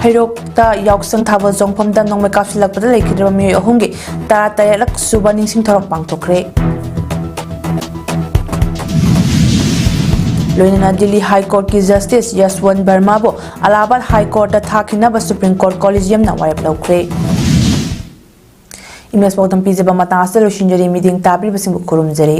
ꯍꯩꯔꯣꯛꯇ ꯌꯥꯎꯁꯪ ꯊꯥꯕꯜ ꯆꯣꯡꯐꯝꯗ ꯅꯣꯡꯃꯩ ꯀꯥꯞꯁꯤꯜꯂꯛꯄꯗ ꯂꯩꯈꯤꯗ꯭ꯔꯕ ꯃꯤꯑꯣꯏ ꯑꯍꯨꯝꯒꯤ ꯇꯔꯥꯇꯔꯦꯠꯂꯛ ꯁꯨꯕ ꯅꯤꯡꯁꯤꯡ ꯊꯧꯔꯝ ꯄꯥꯡꯊꯣꯛꯈ꯭ꯔꯦ꯫ ꯂꯣꯏꯅꯅ ꯗꯤꯜꯂꯤ ꯍꯥꯏ ꯀꯣꯔꯠꯀꯤ ꯖꯁꯇꯤꯁ ꯌꯁꯋꯟꯠ ꯕꯔꯃꯥꯕꯨ ꯑꯂꯥꯍꯥꯕꯥꯗ ꯍꯥꯏ ꯀꯣꯔꯠꯇ ꯊꯥꯈꯤꯅꯕ ꯁꯨꯄ꯭ꯔꯤꯝ ꯀꯣꯔꯠ ꯀꯣꯂꯤꯖꯤꯌꯝꯅ ꯋꯥꯔꯦꯞ ꯂꯧꯈ꯭ꯔꯦ꯫ ꯏꯃꯦꯖ ꯄꯥꯎꯗꯝ ꯄꯤꯖꯕ ꯃꯇꯥꯡ ꯑꯁꯤꯗ ꯂꯣꯏꯁꯤꯟꯖꯔꯤ꯫ ꯃꯤꯠꯌꯦꯡ ꯇꯥꯕꯤꯔꯤꯕꯁꯤꯡꯕꯨ ꯈꯨꯔꯨꯝꯖꯔꯤ꯫